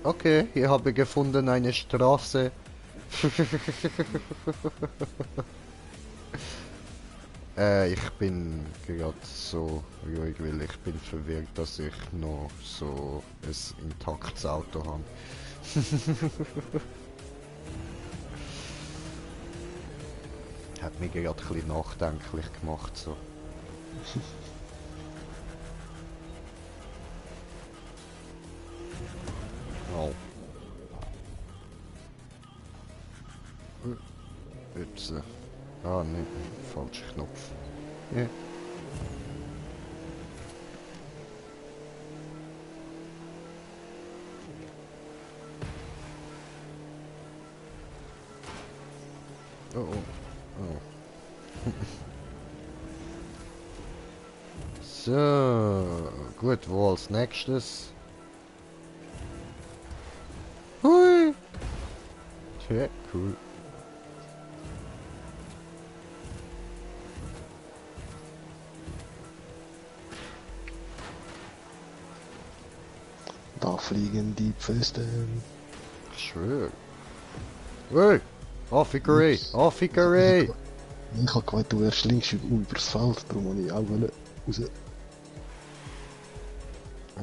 Okay, ich habe gefunden eine Straße. Ich bin gerade so ruhig, weil ich bin verwirrt, dass ich noch so ein intaktes Auto habe. Hat mich gerade ein bisschen nachdenklich gemacht, so. Oh. Ups. Ah, nee, falscher Knopf. Ja. Oh, oh, oh. So, gut, wo als nächstes? Hui! Tja, cool. Da fliegen die Pfosten. Ich schwör. Hui! Oh, Fickery! Oh, Fickery! Ich hab gemeint, du wärst links übers Feld, darum wollte ich auch raus.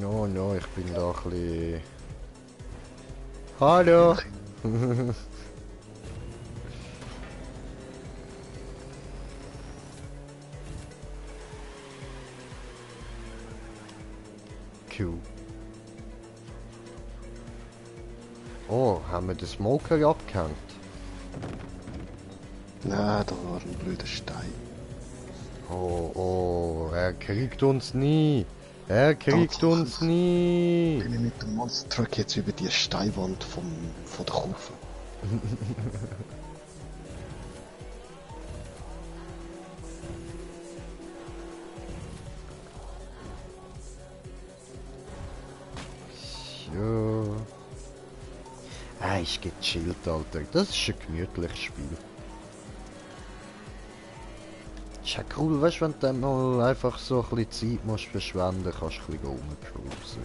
No, no, ich bin da ein bisschen... Hallo! Cool. Oh, haben wir den Smoker abgehängt? Nein, da war ein blöder Stein. Oh, oh, er kriegt uns nie! Er kriegt Tatsache. uns nie! Bin ich mit dem Monster Truck jetzt über die Steinwand von der Kurve. Ja. Ah, ist gechillt, Alter. Das ist ein gemütliches Spiel. Ist ja cool, weißt du, wenn du dann mal einfach so ein bisschen Zeit musst verschwenden, kannst du ein bisschen rumcruisen.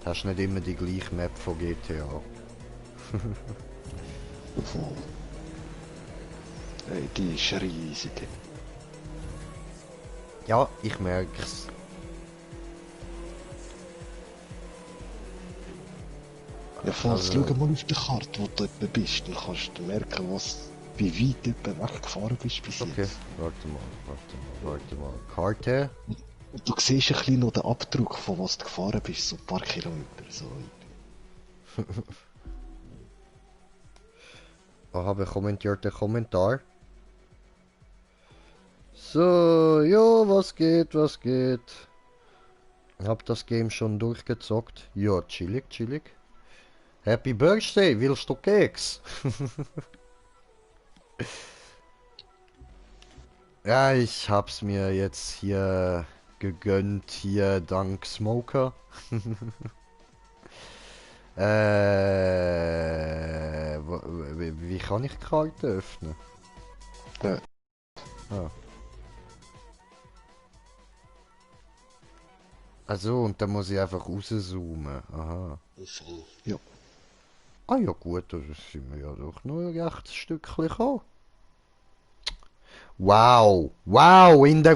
Du hast nicht immer die gleiche Map von GTA. Voll. Ey, die ist riesig. Ja, ich merk's. Ja, falls Also- schau mal auf der Karte, wo du etwa bist, dann kannst du merken, wie weit du etwa weggefahren bist bis Okay, jetzt. warte mal. Karte? Und du siehst ein bisschen noch den Abdruck, von was du gefahren bist, so ein paar Kilometer. So. Aha, bekommentiert der Kommentar. So, jo, was geht, was geht? Hab das Game schon durchgezockt. Ja, chillig, chillig. Happy Birthday, willst du Keks? Ja, ich hab's mir jetzt hier gegönnt, hier dank Smoker. Wie kann ich die Karte öffnen? Ja. Ah. Also, und dann muss ich einfach rauszoomen. Aha. Ja. Ah ja gut, da sind wir ja doch noch ein rechtes Stückchen gekommen. Wow! Wow! In der